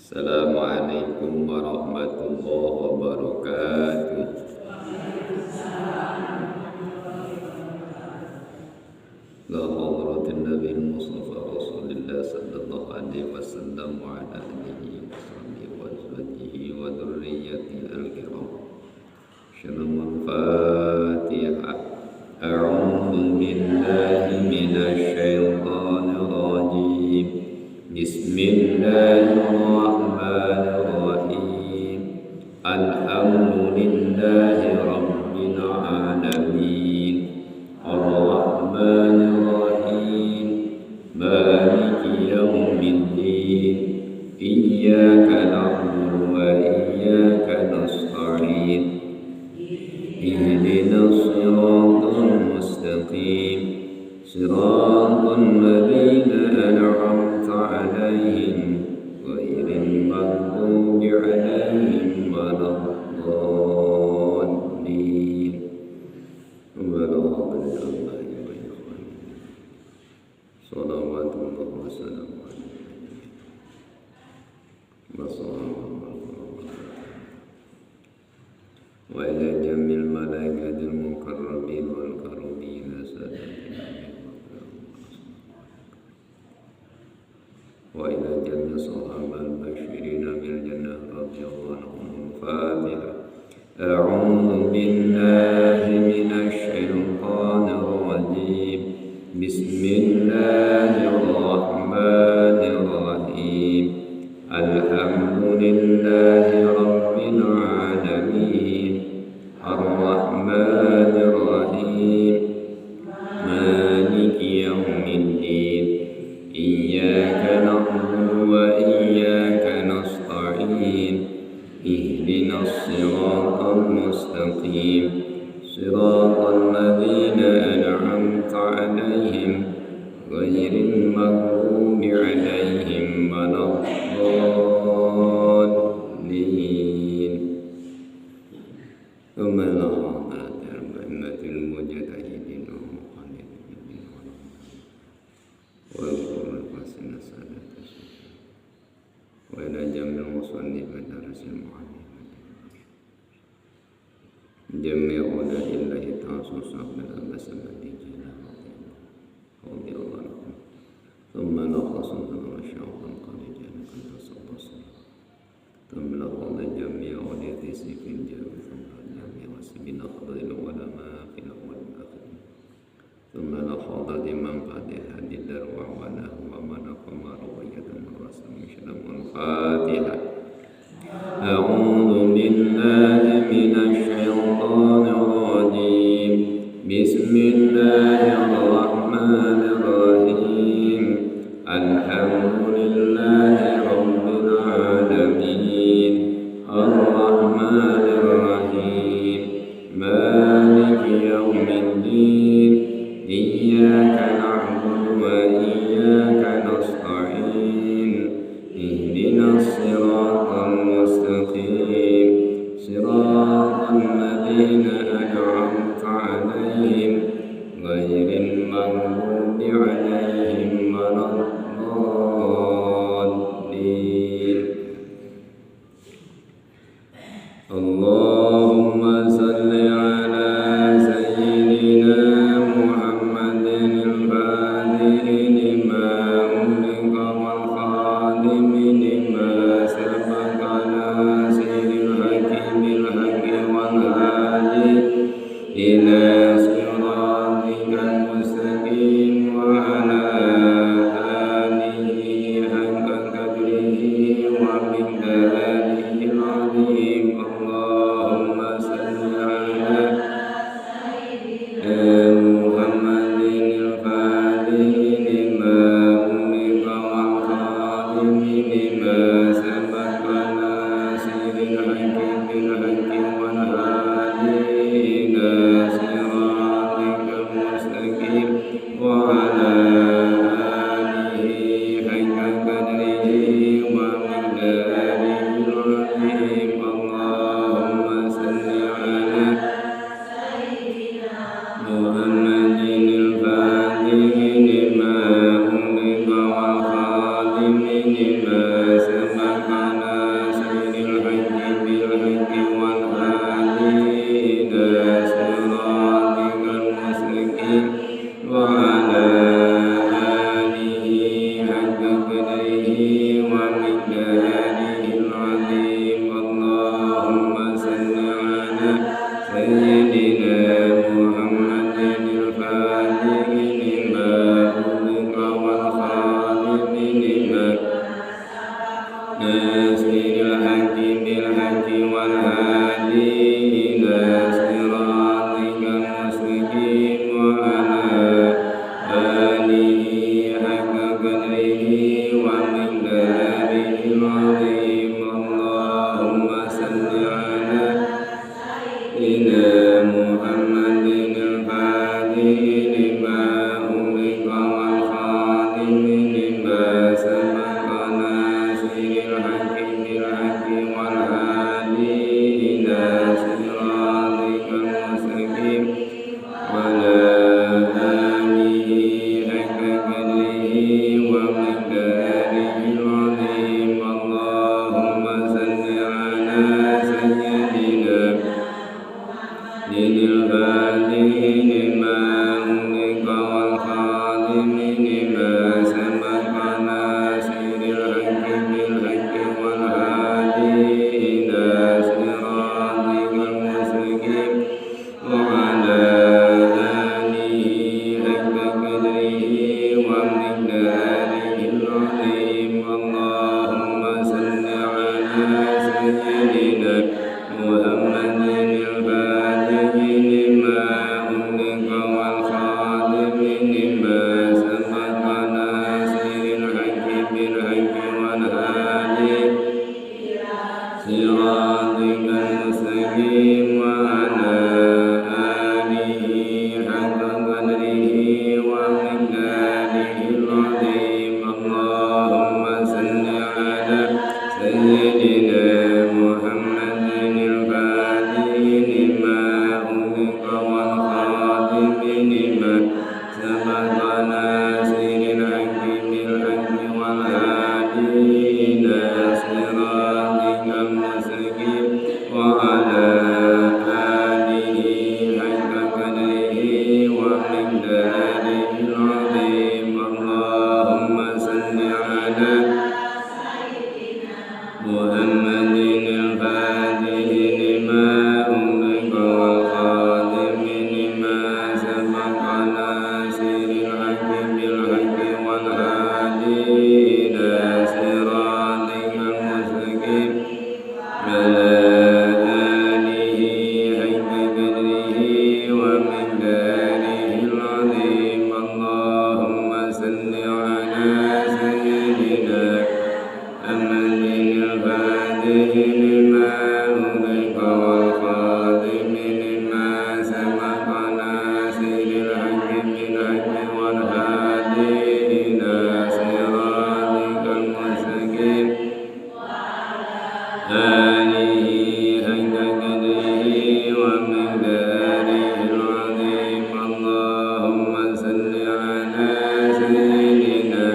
Assalamualaikum warahmatullahi wabarakatuh. La hadratin Nabi Mustafa Rasulullah sallallahu alaihi wasallam wa ala alihi wa sahbihi wa azwajihi wa dzurriyyatihi al-kiram. Shalom al-Fatihah. A'udzu billahi minasy syaithanir rajim. Bismillahirrahmanirrahim. Alhamdulillahi rabbil alamin. Arrahmanir rahim. Maliki yaumiddin. Iyyaka na'budu wa iyyaka nasta'in. Ihdinas siratal mustaqim. Siratal ladzina an'amta 'alaihim ghairil maghdubi 'alaihim waladdallin. Salawatullah wa salamu alaihi wa ila jamil malaikatil muqarrabin wal karubin wa ila jami sahabat basyirin bil jannah radhiyallahu anhum. Fatihah. A'udzu billahi minasy syaithanir rajim. Bismillahirrahmanirrahim. Alhamdulillahi rabbil alamin. Arrahmanir rahim. Maliki yaumiddin. Iyyaka na'budu wa iyyaka nasta'in. Ihdinas siratal mustaqim. Siratal ladzina an'amta 'alaihim ghairil maghdubi 'alaihim waladdallin. Thumma la mujtahidin wa muqallidin wa ila jamil musannif darasil muallim jami'u lillahi ta'ala min al-masamati radhiyallahu anhu. Thumma naqasu wa syawqan qalijan kunta sabasa. Thumma qala jami'u li tisfin jami thumma jami'u wasbina khadil ulama fil awwal akhir. Thumma naqada liman qad hadidar wa wana wa man qama rawayatan rasul syadamul Fatihah. A'udzu billahi minasy syaithanir rajim. Bismillahirrahmanirrahim. Alhamdulillahi rabbil alamin. Arrahmanir rahim. Maliki yaumiddin. Iyyaka na'budu wa iyyaka nasta'in. Ihdinas siratal mustaqim. Siratal ladzina an'amta 'alaihim ghairil maghdubi 'alaihim waladdallin. Allahumma salli ala sayyidina Muhammadin al-Fatihi lima ughliqa wal khatimi lima sabaqa nasiril haqqi bil haqqi wal hadi ila siratikal mustaqim wa ala alihi haqqa qadrihi wa miqdarihi al-azim. Allahumma salli ala Muhammadin al-Fatihi lima ughliqa wal khatimi lima sabaqa nasiril haqqi bil haqqi wal hadi ila siratikal mustaqim wa ala alihi haqqa qadrihi wa miqdarihi al-azim. Allahumma salli ala Muhammadin al-Fatihi lima ughliqa wal khatimi lima sabaqa ناصر الحق بالحق والهادي إلى صراطك المستقيم وعلى آله حق قدره ومقداره العظيم. اللهم صل على سيدنا محمد الفاتح لما أغلق والخاتم لما سبق ناصر الحق بالحق والهادي إلى صراطك المستقيم وعلى آله حق قدره ومقداره العظيم. اللهم صل على سيدنا الفاتح لما أغلق والخاتم لما سبق ناصر الحق بالحق والهادي إلى صراطك المستقيم وعلى آله حق قدره ومقداره العظيم. اللهم صل على سيدنا محمد الفاتح لما أغلق والخاتم لما سبق ناصر الحق بالحق والهادي صراطك المستقيم وعلى آله حق قدره ومقداره العظيم. اللهم صل على سيدنا محمد الفاتح لما أغلق والخاتم لما سبق ناصر الحق بالحق والهادي إلى صراطك المستقيم وعلى آله حق قدره ومقداره العظيم. اللهم صل على محمد الفاتح لما أغلق والخاتم لما سبق ناصر الحق بالحق والهادي إلى صراطك المستقيم وعلى آله حق قدره ومقداره العظيم. اللهم صل على سيدنا محمد الفاتح لما أغلق والخاتم لما سبق ناصر الحق بالحق والهادي إلى صراطك المستقيم آله حق قدره ومقداره العظيم. اللهم صل على سيدنا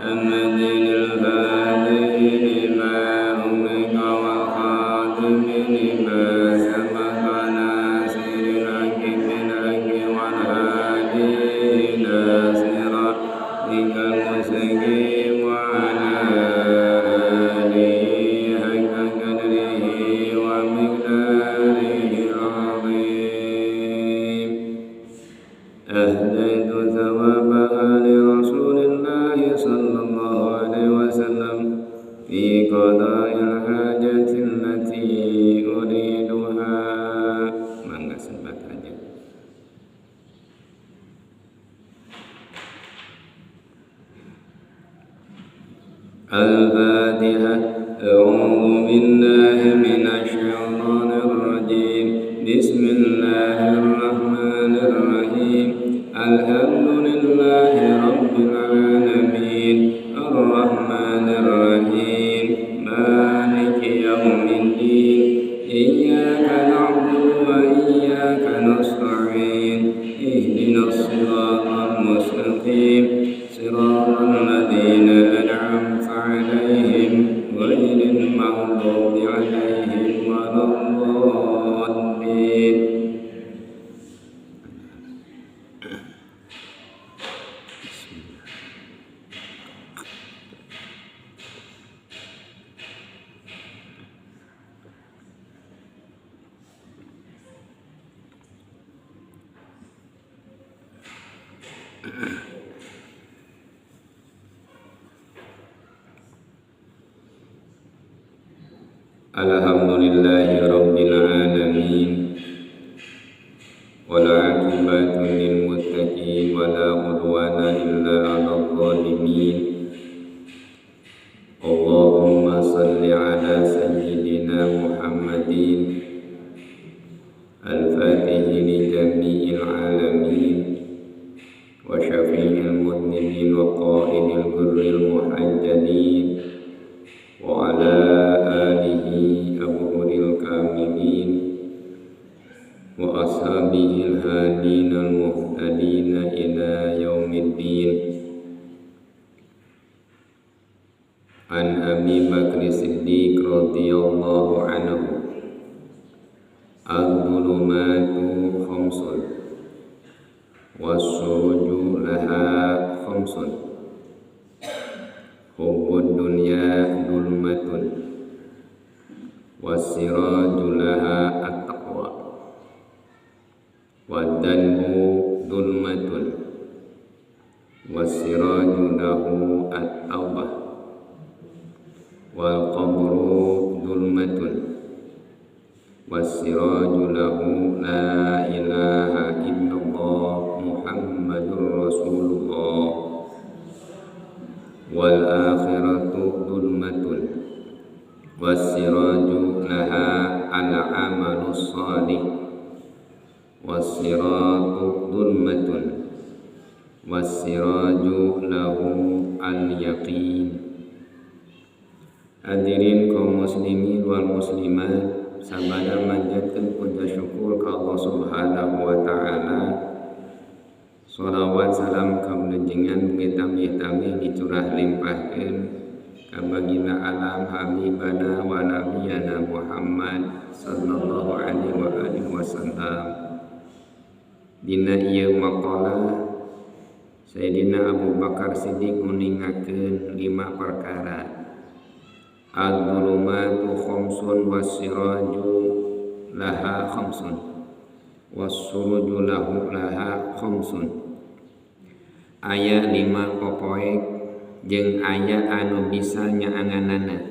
محمد الفاتح لما أغلق والخاتم لما سبق ناصر الحق بالحق والهادي إلى صراطك المستقيم وعلى آله حق قدره ومقداره العظيم. أهديت ثوابها لرسول الله صلى الله عليه وسلم في قضاء الحاجة التي أريدها. Mangga sempat aja. الفاتحة. أعوذ بالله من الشيطان الرجيم. بسم الله الرحمن الرحيم. الحمد لله رب العالمين الرحمن الرحيم مالك يوم الدين إياك نعبد وإياك نستعين اهدنا الصراط المستقيم صراط الذين أنعمت عليهم غير المغضوب عليهم ولا الضالين. Alhamdulillahi rabbil alamin wal aqibatu lil muttaqin wala udwana illa 'alal zalimin. Allahumma salli ala sayyidina Muhammadin al-fatihi li jami'il alamin wa syafi'il mudhnibin wa qa'idil ghurril muhajjalin wa ala alihi abhuril kamilin wa ashabihil hadinal muhtadina ila yaumiddin. An Abi Bakr Siddiq radhiyallahu anhu, al-dhulumatu khamsun was-suruju laha khamsun, hubbud dunya dhulmatun was-siraju laha at-taqwa wad-danbu dhulmatun was-siraju lahu at-taubah wal qabru dhulmatun was-siraju lahu la ilaha illallah Muhammadur Rasulullah wal akhiratu dhulmatun was-siraju laha al-amalus salih was-siratu dhulmatun was-siraju lahu al-yaqin. Hadirin kaum muslimin wal muslimat, sabada manjatkeun puja syukur ka Allah Subhanahu wa taala. Shalawat salam kabuljengan mugi tamih-tamih dicurah limpahkeun ka baginda alam habibana wa nabiyana Muhammad sallallahu alaihi wa alihi wasallam. Dina ieu maqalah Sayyidina Abu Bakar Siddiq nguningakeun 5 perkara. Al-dhulumatu khamsun was-siraju laha khamsun was-suruju lahu laha khamsun. Aya 5 popoek jeung aya anu bisa nyaanganana.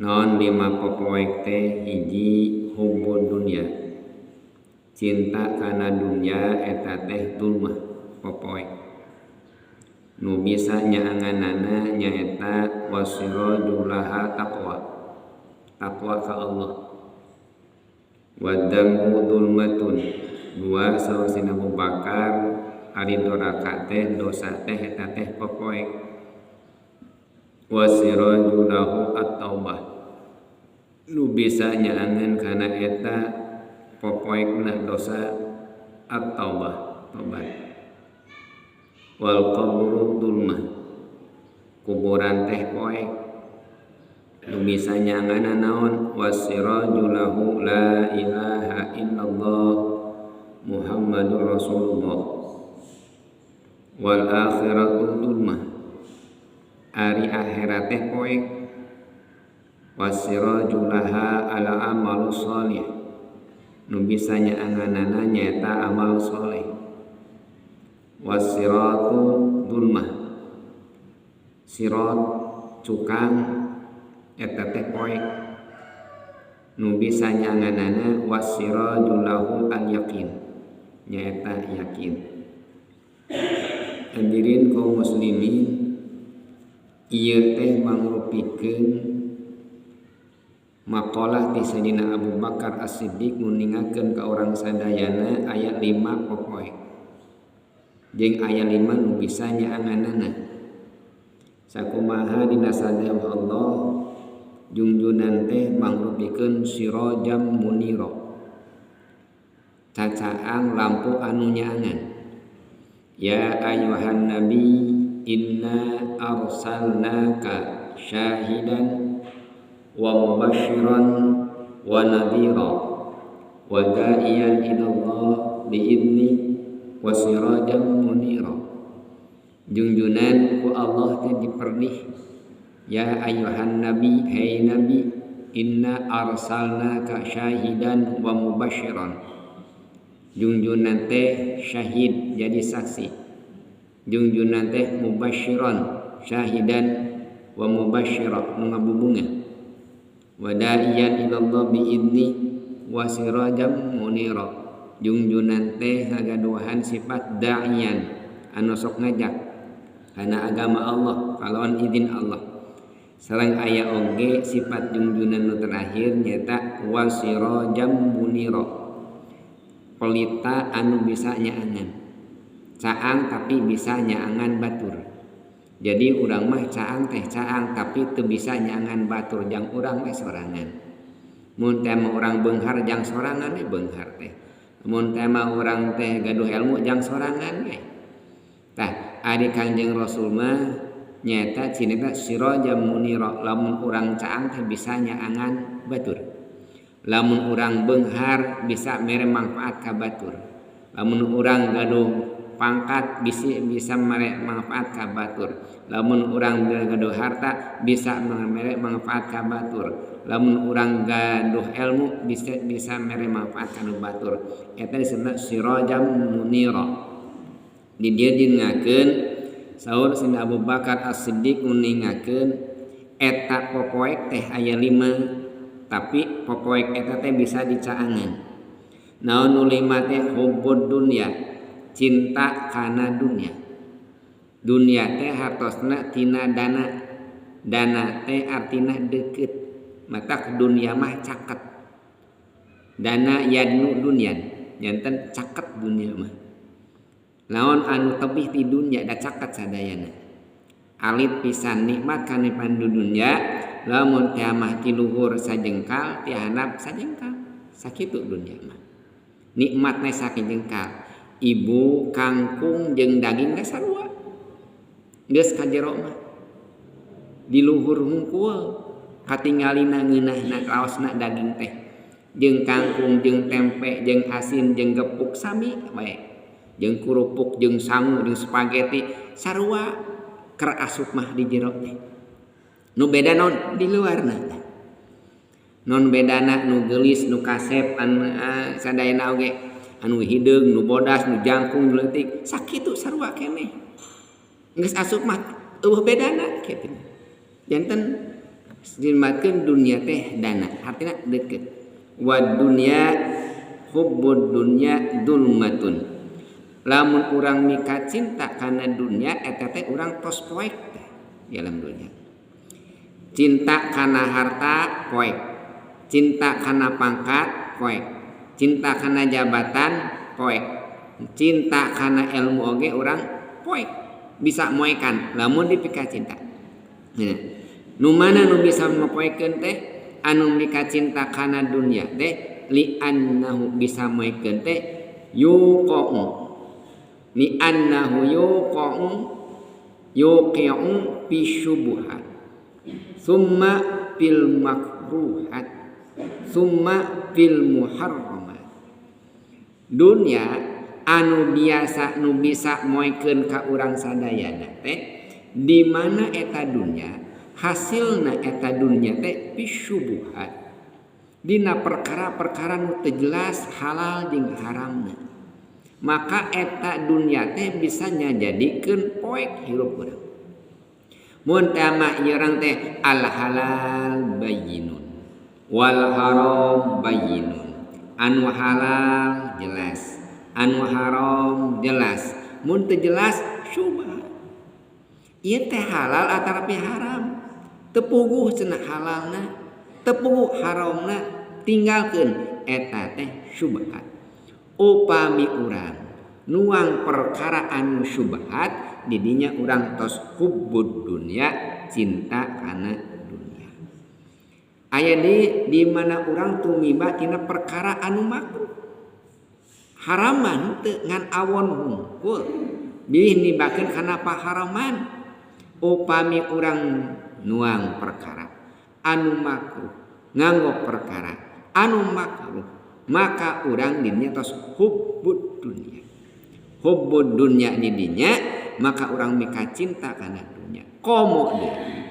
Non 5 popoek teh hiji hubbud dunya, cinta kana dunya eta teh dulmah popoek. Nu bisa nyaanganana nyaeta wasiraju laha taqwa, taqwa ka Allah. Wadambu dzulmatun, dua saur Sayyidina Abu Bakar ari doraka teh dosa teh eta teh popoek. Wasiraju lahu at-taubah, nu bisa nyaangan kana eta popoekna dosa at-taubah, tobat. Wal qabru dzulmah, kuburan teh poek. Nu bisa nyanganna naon? Wasiraju lahu la ilaha illallah Muhammadur Rasulullah. Wal akhiratu dzulmah, ari akhirat teh poek. Wasiraju laha ala amalu sholih, nu bisa nyaanganana nyaeta amal soleh. Wasiratu dzulmah, sirat cukang eta teh poek. Nu bisa nyanganana wasiraju lahu al yaqin, nyaeta yakin. Hadirin kaum muslimin, ieu teh mangrupikeun maqalah ti Sayyidina Abu Bakar As-Siddiq nguningakeun ka urang sadayana aya 5 popoek jeung aya 5 nu bisa nyaanganana. Sakumaha dina sadaya Allah jungjunan teh mangrupikeun sirajam munira, cacaang lampu anu nyaangan. Ya ayuhan nabi inna arsalnaka syahidan wa mubasysyiran wa nadhira wa da'iyan ila Allah bi'idznih wa sirajan munira. Jungjunan ku Allah teh diperdih, ya ayuhan nabi, hei nabi, inna arsalnaka syahidan wa mubasysyiran. Jungjunan teh syahid jadi saksi, jungjunan teh mubasysyiran, syahidan wa mubasysyira nu ngabubunga. Wa da'iyan ilallah biidni wa sirajam munira. Jungjunan teh ngagaduhan sifat da'iyan anu sok ngajak kana agama Allah kalawan izin Allah. Sareng aya oge sifat jungjunan nu terakhir nyaeta wa sirajam munira. Pelita anu bisa nyaangan. Caang tapi bisa nyaangan batur. Jadi urang mah caang teh caang tapi teu bisa nyaangan batur jang urang we sorangan. Mun teh mah urang beunghar jang sorangan we beunghar teh. Mun teh mah urang teh gaduh ilmu jang sorangan we. Tah ari Kangjeng Rasul mah nyaeta cineta sirajam munira, lamun urang caang teh bisa nyaangan batur. Lamun urang beunghar bisa mere manfaat ka batur. Lamun urang gaduh pangkat bisa mere manfaat ka batur. Lamun urang gaduh harta bisa mere manfaat ka batur. Lamun urang gaduh ilmu bisa mere manfaat ka batur. Eta disebut sirajam munira. Di dieu dingakeun saur Sayyidina Abu Bakar As-Siddiq uningakeun eta popoek teh aya 5 tapi popoek eta teh bisa dicaangan. Naon nu 5 teh hubbud dunya, cinta kana dunia. Dunia teh hartosna tina dana. Dana teh artina deukeut. Matak dunia mah caket. Dana yadnu dunyan, nyanten caket dunia mah. Naon anu tebih ti dunia da caket sadayana. Alit pisan nikmat kana pandu dunia, lamun teh mah ti luhur sajengkal, ti handap sajengkal. Sakitu dunia mah. Nikmatna sakijengkal. Ibu kangkung jeung daging teh sarua. Geus ka jero mah. Di luhur hungkul katingalina ngeunahna raosna daging teh. Jeung kangkung jeung tempe jeung asin jeung gepuk sami bae. Jeung kerupuk jeung sangu jeung spaghetti sarua keur asup mah di jero teh. Nu beda non di luarna. Non bedana nu geulis nu kasep anu sadayana oge anu hideung nu bodas nu jangkung nu leutik sakitu sarua keneh. Geus asup mah eueuh bedana kitu. Janten dimatkeun dunia teh dana artina deukeut. Wa dunya hubbud dunya dzulmatun. Lamun urang mika cinta kana dunia eta teh urang tos poek teh di alam dunia. Cinta kana harta poek, cinta kana pangkat poek, cinta kana jabatan poek, cinta kana ilmu oge urang poek, bisa moekan lamun dipika cinta. Nah, nu mana nu bisa mopoekeun teh anu mika cinta kana dunia teh li annahu bisa moekeun teh yuqa'u li annahu yuqa'u yuqi'u fi syubuhat summa fil makruhat summa fil muharramat. Dunia anu biasa nu bisa moekeun ka urang sadayana teh di mana eta dunia hasilna eta dunia teh fi syubuhat dina perkara-perkara nu teu jelas halal jeung haramna. Maka eta dunia teh bisa nyajadikeun poek hirup urang. Mun teh mah ieu urang teh al halal bayyinun wal haram bayyinun. Anu halal jelas, anu haram jelas. Mun teu jelas syubhat. Ieu teh halal atanapi haram? Teu puguh cenah halalna, teu puguh haramna, tinggalkeun eta teh syubhat. Upami urang nuang perkara anu syubhat didinya urang tos hubbud dunya, cinta kana dunia. Aya di mana urang tumiba tina perkara anu makruh. Haraman teu ngan awon hungkul. Bilih nibakeun kana paharaman. Upami urang nuang perkara anu makruh, nganggo perkara anu makruh, maka urang dinya tos hubbud dunya. Hubbud dunya didinya maka urang mika cinta kana dunya. Komo deui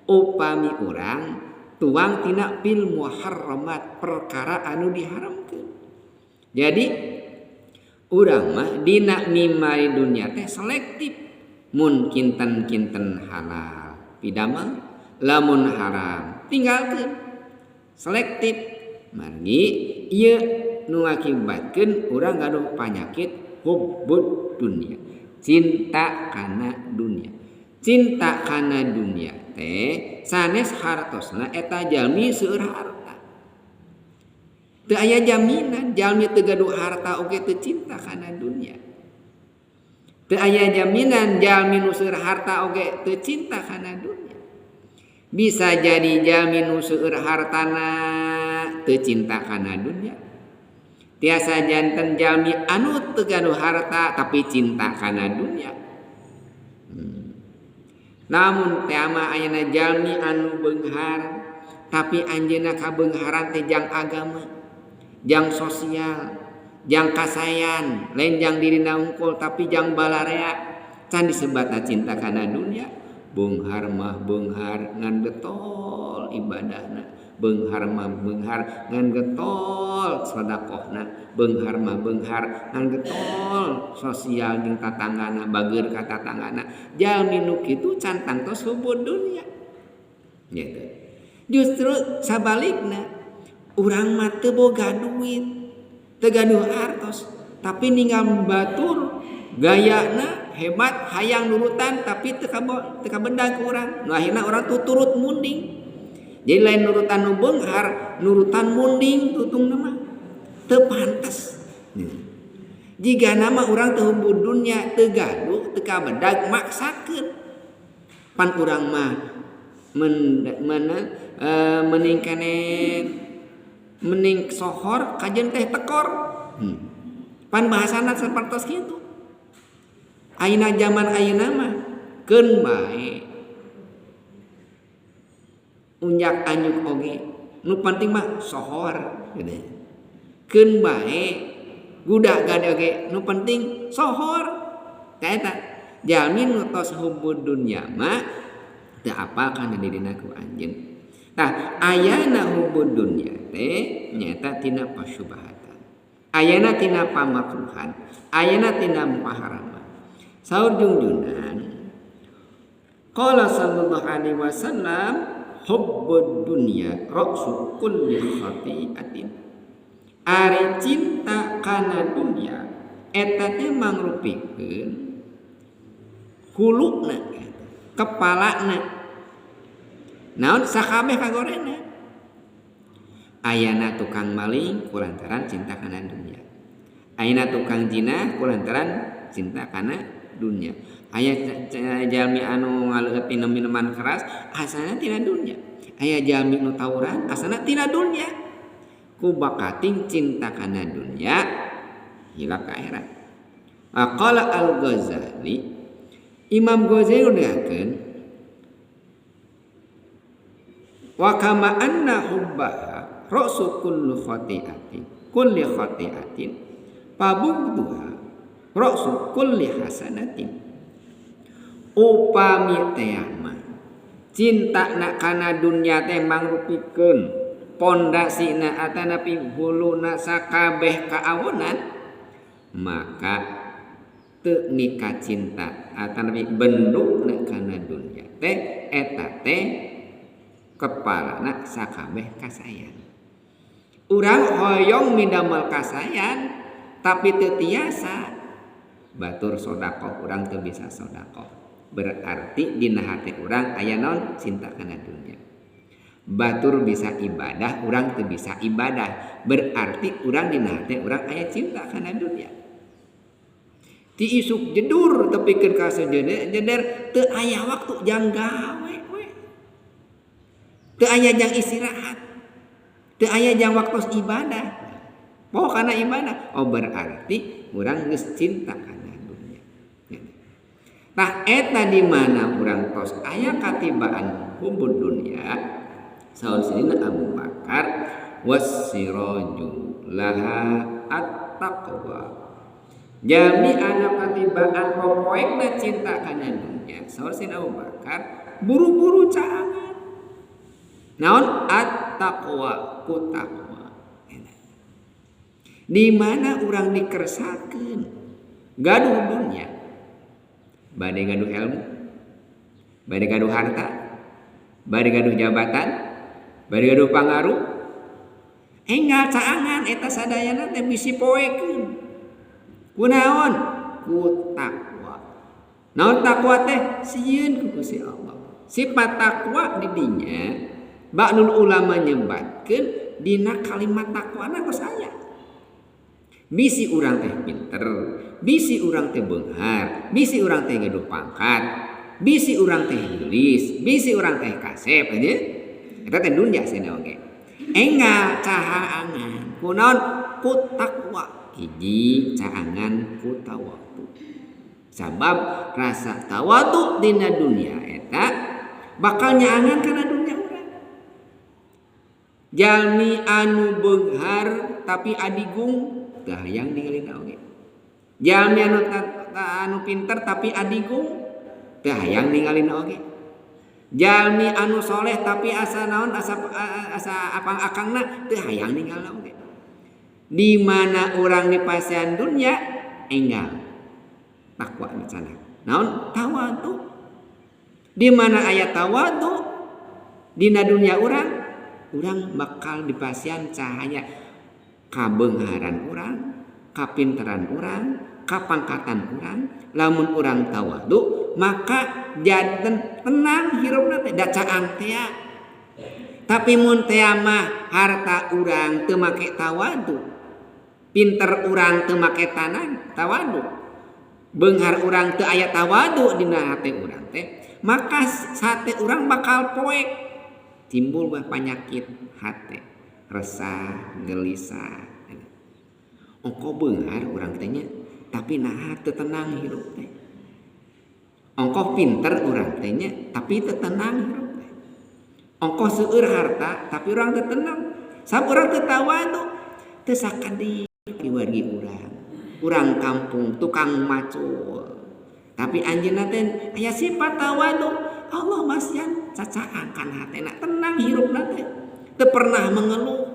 upami urang tuang tina fil muharramat, perkara anu diharamkeun. Jadi urang mah dina mimari dunya teh selektif. Mun kinten-kinten halal pidamel, lamun haram tinggalkeun. Selektif. Margi ieu nu ngakibatkeun urang gaduh panyakit hubbud dunya. Cinta kana dunia. Cinta kana dunia teh sanes hartosna eta jalmi seueur harta. Teu aya jaminan jalmi teu gaduh harta oge teu cinta kana dunia. Teu aya jaminan jalmi nu seueur harta oge teu cinta kana dunia. Bisa jadi jalmi nu seueur hartana teu cinta kana dunia. Tiasa janten jalmi anu teu gaduh harta tapi cinta kana dunia. Namun teh mah ayeuna jalmi anu beunghar tapi anjeunna kabeungharan teh jang agama, jang sosial, jang kasayan, lain jang dirina unggul tapi jang balarea. Can disebatna cinta kana dunia. Beunghar mah beunghar ngan getol ibadahna, beunghar mah beunghar ngan getol sedekahna, beunghar mah beunghar ngan getol sosial jeung tatanggana, bageur ka tatanggana. Jalmi nu kitu can tangtos hubud dunia. Gitu. Justru sabalikna urang mah teu boga duit, teu gaduh artos, tapi ninggal batur gayana hebat hayang nurutan tapi teu kabedag ku urang. Nu akhirna urang tuturut munding. Jadi lain nurutan nu beunghar, nurutan munding tutungna mah teu pantes. Jigana mah urang teu hubud dunya, teu gaduh, teu kabedag maksakeun. Pan urang mah mending kene mending sohor kajen teh tekor. Pan bahasana sapertos kitu. Ayeuna zaman ayeuna mah keun bae. Unjak anjuk oge nu penting mah sohor gitu. Keun bae guda gade oge nu penting sohor. Ka eta jalmi nu tos hubud dunya mah teu apal kana dirina ku anjeun. Tah ayana hubud dunya teh nyaeta tina pasyubahatan, ayana tina pamakruhan, ayana tina paharaman. Saur jungjunan qala sallallahu alaihi wasallam hubbud dunya ra'su kulli khati'atin. Ari cinta kana dunya eta teh mangrupikeun huluna, kepalana. Naon sakabeh kagorena. Ayana tukang maling kulantaran cinta kana dunya. Ayana tukang zina kulantaran cinta kana dunya. Aya jalmi anu ngaleueut minuman keras asalna tina dunya. Aya jalmi nu tawuran asalna tina dunya. Ku bakating cinta kana dunya hilap ka akhirat. Qala Al-Ghazali, Imam Ghazali nuduhakeun wa kama anna hubbaha ra'su kulli khati'atin kulli khati'atin pabugduha ra'su kulli hasanatin. Upami teh mah cinta na kana dunya teh mangrupikeun pondasina atanapi huluna sakabeh kaawonan, maka teu mika cinta atanapi bendukna kana dunya teh eta teh kepalana sakabeh kasayan. Urang hoyong midamel kasayan tapi teu tiasa. Batur sedekah urang teu bisa sedekah. Berarti dina hate urang aya naon cinta kana dunya. Batur bisa ibadah, urang teu bisa ibadah. Berarti urang dina hate urang aya cinta kana dunya. Ti isuk jedur tepikeun ka sejeder teu aya waktu jang gawe we. Teu aya jang istirahat. Teu aya jang waktu ibadah. Poho kana ibadah. Oh berarti urang geus cinta kana dunya. Tah eta di mana urang tos aya katibaan hubud dunya. Saur Sayyidina Abu Bakar wasiraju laha at-taqwa. Jami anu katibaan popoekna cinta kana dunya. Saur Sayyidina Abu Bakar buru-buru caangan. Naon at-taqwa ku taqwa. Di mana urang dikersakeun gaduh dunya, bade gaduh ilmu, bade gaduh harta, bade gaduh jabatan, bade gaduh pangaruh, Enggal caangan eta sadayana teh bisi poekeun. Kunaon? Ku takwa. Naon takwa teh? Sieun ku Gusti Allah. Sifat takwa di dinya ba'dul ulama nyebatkeun dina kalimat takwana tos aya. Bisi urang teh pinter, bisi urang teh beunghar, bisi urang teh gaduh pangkat, bisi urang teh geulis, bisi urang teh kasep aja. Eta teh dunya cenah oge. Enggal caangan kunaon? Ku takwa. Hiji caangan ku tawadu. Sabab rasa tawadu dina dunia eta bakal nyaangan kana dunia urang. Jalmi anu beunghar tapi adigung teu hayang ningalina oge. Jalmi anu pinter tapi adigung teu hayang ningalina oge. Jalmi anu soleh tapi asa naon asa apang akangna teu hayang ningalina oge. Di mana urang dipasihan dunia enggal takwa sana. Naon tawadu. Di mana aya tawadu dina dunia urang, urang bakal dipasihan cahaya kabeungharan urang, kapinteran urang, kapangkatan urang. Lamun urang tawadu maka janten tenang hirupna teh da caang tea. Tapi mun tea mah harta urang teu make tawadu, pinter urang teu make tanah tawadu, beunghar urang teu aya tawadu dina hate urang teh, maka sate urang bakal poek, timbul bah panyakit hate, resah, gelisah. Ongko beunghar urang teh nya, tapi naha teu tenang hirup teh. Ongko pinter urang teh nya, tapi teu tenang hirup teh. Ongko seueur harta, tapi urang teu tenang. Sabab urang teu tawadu, teu sakadi wargi urang. Urang kampung tukang macul. Tapi anjeunna teh aya sifat tawadu. Allah masihan cacaang kana hatena, tenang hirupna teh. Teu pernah mengeluh.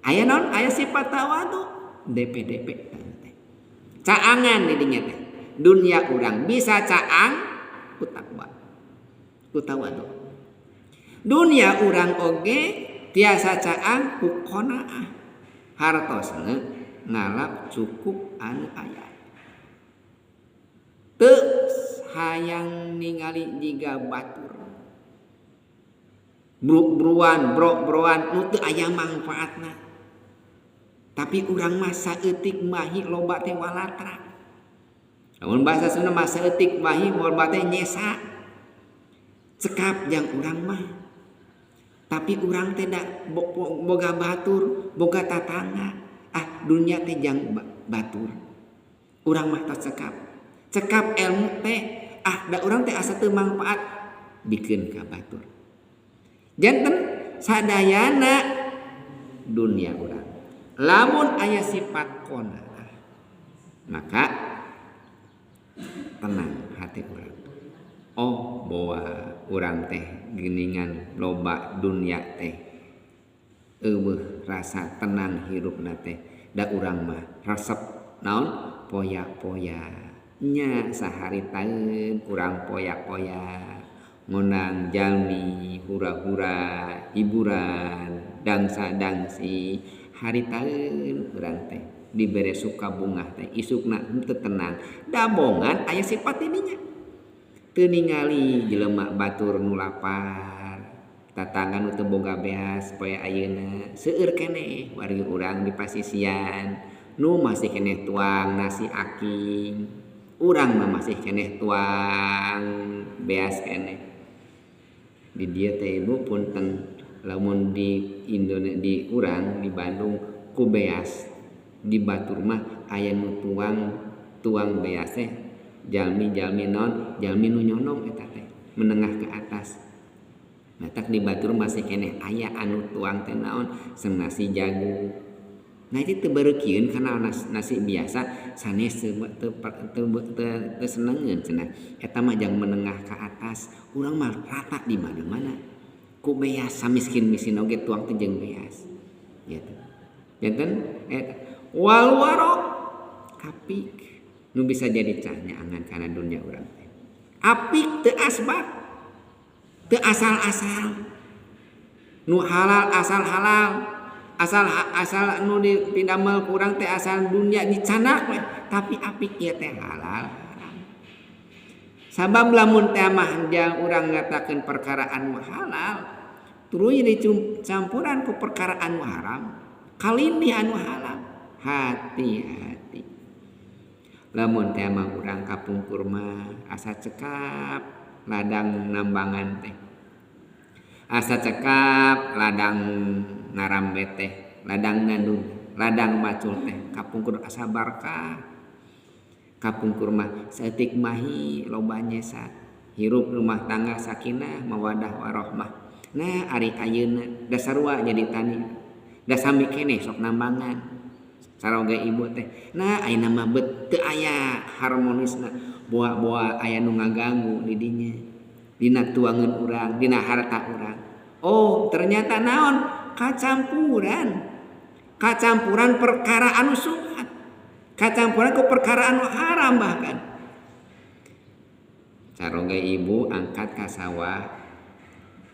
Aya naon? Aya sifat tawadu. DPDP teh. Caangan di dinya teh. Dunia urang bisa caang ku takwa. Ku tawadu. Dunia urang oge tiasa caang ku qanaah. Hartosna ngalap cukup anu aya. Teu hayang ningali jiga batur. Bruk-bruan, brok-broan nu teu aya mangfaatna. Tapi urang mah saeutik mahi loba teh walatra. Lamun bahasa Sunda mah saeutik mahi loba teh nyesa. Cekap jang urang mah. Tapi urang teh da boga batur, boga tatangga. Ah, dunia teh jang batur. Urang mah tos cekap. Cekap ilmu teh, ah da urang teh asa teu mangfaat bikeun ka batur. Janten sadayana dunia urang. Lamun aya sifat qanaah, maka tenang hati urang. Oh, boa urang teh geuningan loba dunia teh eueuh rasa tenang hirupna teh. Da urang mah resep naon poya-poya nya sahari taeun urang poya-poya ngondang jalmi hura-hura hiburan dangsa-dangsi hari taeun urang teh dibere suka bungah teh isukna henteu tenang dabongan aya sifat ininya teu ningali jelema batur nu lapar tatangga nu teu boga beas poe ayeuna seueur keneh wargi urang di pasisian nu masih keneh tuang nasi aking urang mah masih keneh tuang beas keneh di dieu teh ibu punten lamun di Indonesia di urang di Bandung ku beas di batur mah aya nu tuang beas teh jalmi-jalmi naon jalmi nu nyonong eta teh menengah ke atas. Matak di batur masih keneh aya anu tuang teh naon seung nasi jagung. Nah itu teu beureukieun kana nasi biasa sanes teu senengeun cenah. Eta mah jang menengah ke atas urang mah rata di mana-mana. Ku beas samiskin-miskin oge tuang teh jeung beas. Gitu. Janten eta wal waro apik nu bisa jadi cahnyaangan kana dunia urang teh. Apik teu asbak teu asal-asal. Nu halal asal halal, asal asal nu didamel kurang teh asal dunia dicanak we, tapi apik ieu teh halal haram. Sabab lamun teh mah jang urang ngatakeun perkara anu halal, tuluy dicampuran ku perkara anu haram, kalindih anu halal. Hati-hati. Lamun teh mah urang kapungkur mah asa cekap ladang nambangan teh. Asa cekap ladang ngarambe teh, ladang nandung, ladang macul teh, kapungkur asa barkah. Kapungkur mah saeutik mahi loba nyesat. Hirup rumah tangga sakinah mawadah warohmah. Nah ari ayeuna da sarua jadi tani. Da sami keneh sok nambangan. Saroge ibu teh. Nah ayeuna mah bet teu aya harmonisna. Boa-boa aya nu ngaganggu di dinya. Dina tuangeun urang, dina harta urang. Oh, ternyata naon? Kacampuran. Kacampuran perkara anu subhat. Kacampuran ku perkara anu haram bahkan. Caroge ibu angkat ka sawah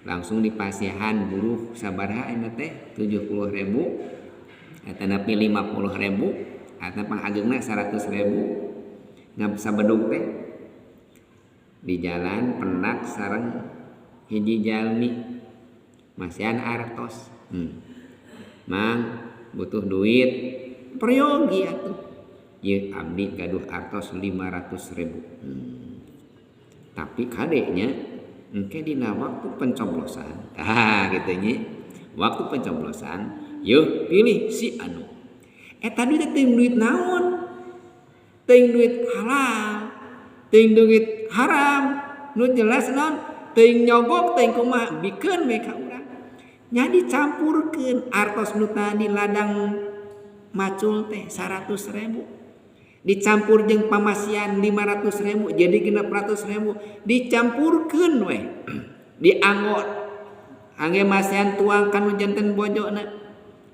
langsung dipasihan buruh sabaraha ayeuna teh 70.000 atanapi 50.000 atau pangageungna 100.000 ngab sabedug teh di jalan penak sareng hiji jalmi masihan artos. Mang butuh duit peryogi atuh ieu abdi gaduh artos 500.000. Tapi kadenya engke dina waktu pencoblosan tah kitu nya waktu pencoblosan yeuh pilih si anu eta duit teh duit naon teuing duit halal teuing duit haram nu jelas naon teuing nyogok teuing kumaha bikeun we ka urang nya dicampurkeun artos nu tadi ladang macul teh 100.000 dicampur jeung pamasian 500.000 jadi 600.000 dicampurkeun we dianggo angge masian tuang kanu janten bojona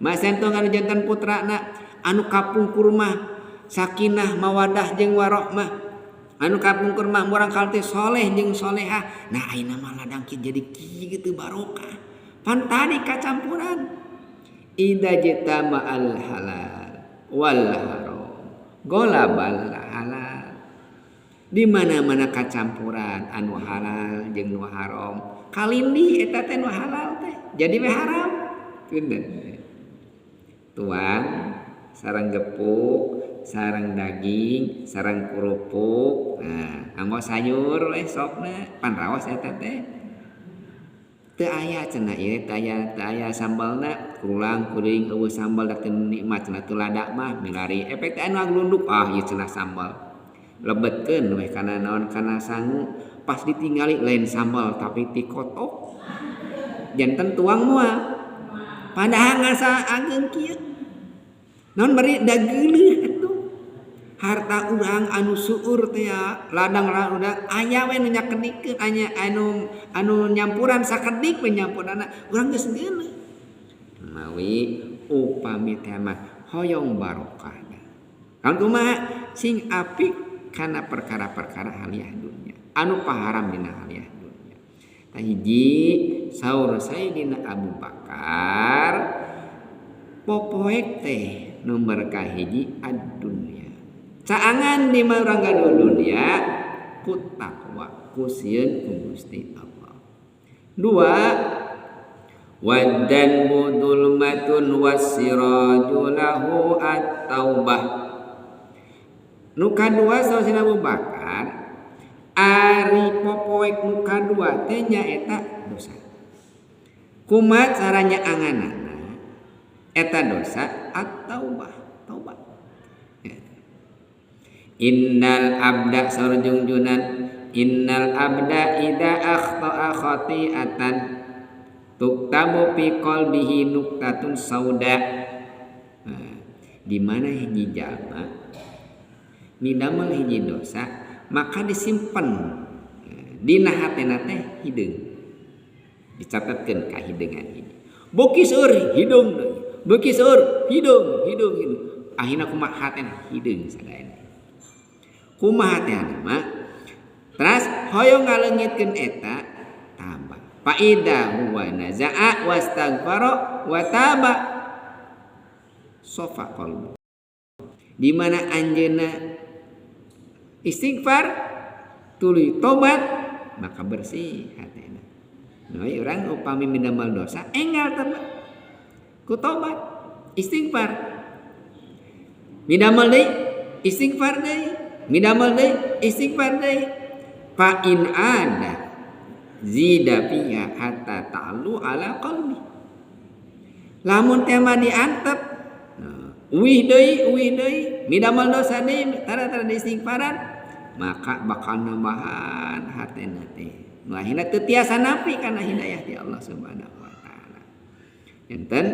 masian tuang kanu janten putrana anu kapungkur mah sakinah mawadah jeung warohmah anu kapungkur mah murang kali teh soleh jeung solehah. Nah ayeuna mah ladang kieu jadi kieu gitu barokah pan tadi kacampuran idza jitama al halal wal haram golabal halal. Di mana-mana kacampuran anu halal jeung nu haram kalindih eta teh nu halal teh jadi we haram. Tuang sareng gepuk sareng daging sareng kerupuk nah anggo sayur we sokna pan raos eta teh teu aya cenah ieu teu aya sambalna kurulang kuring eueuh sambal da teu nikmat cenah teu lada mah milari efek teh anu aglunduk ah ieu cenah sambal lebetkeun we kana naon kana sangu pas ditingali lain sambal tapi tikotok janten tuang moal padahal ngasa ageung kieu naon bari da geuleuh atuh harta urang anu seueur teh ladang urang aya we nu nyakedikeun aya anu nyampuran sakedik we nyampuranna urang geus geuleuh mawi upami teh mah hoyong barokah kan kumaha sing apik kana perkara-perkara haliah dunya anu paharam dina haliah dunya. Tah hiji saur Sayyidina Abu Bakar popoek teh nomor kahiji ad-dunya. Caangan di urang gaduh dunia ku takwa ku sieun ku Gusti Allah. Dua wadan budulmatun wasiraju lahu at-taubah. Nu kadua saur Sayyidina Abu Bakar ari popoek nu kadua teh nyaeta dosa. Kumaha caranya anganana eta dosa at-taubah, taubat. Innal abda sarjungjunan innal abda idza akhta'a khati'atan tuktabu fi qalbihi nuqtatun sauda. Nah, di mana hiji jalma midamel hiji dosa maka disimpen dina hatena teh hideung dicatatkeun ka hideungan hiji beuki seueur hideung deui beuki seueur hideung hideung hideung akhirna kumaha hatena hideung sadayana kumaha teh mah teras hoyong ngaleungitkeun eta tambah Fa idza huwa naza'a wastaghfara wa taba sofa qalbu. Di mana anjeunna istighfar tuluy tobat maka bersih hatena. Nah, urang upami midamel dosa enggal tobat ku tobat istighfar, midamel deui istighfar deui, midamel deui istighfar deui. Fa in ada zida fiha hatta ta'lu ala qalbi. Lamun teh mah diantep, nah, uih deui uih deui, midamel dosa deui tara-tara diistighfaran, maka bakal nambahan hatena teh. Nu akhirna teu tiasa napi kana hidayah ti Allah Subhanahu wa taala. Enten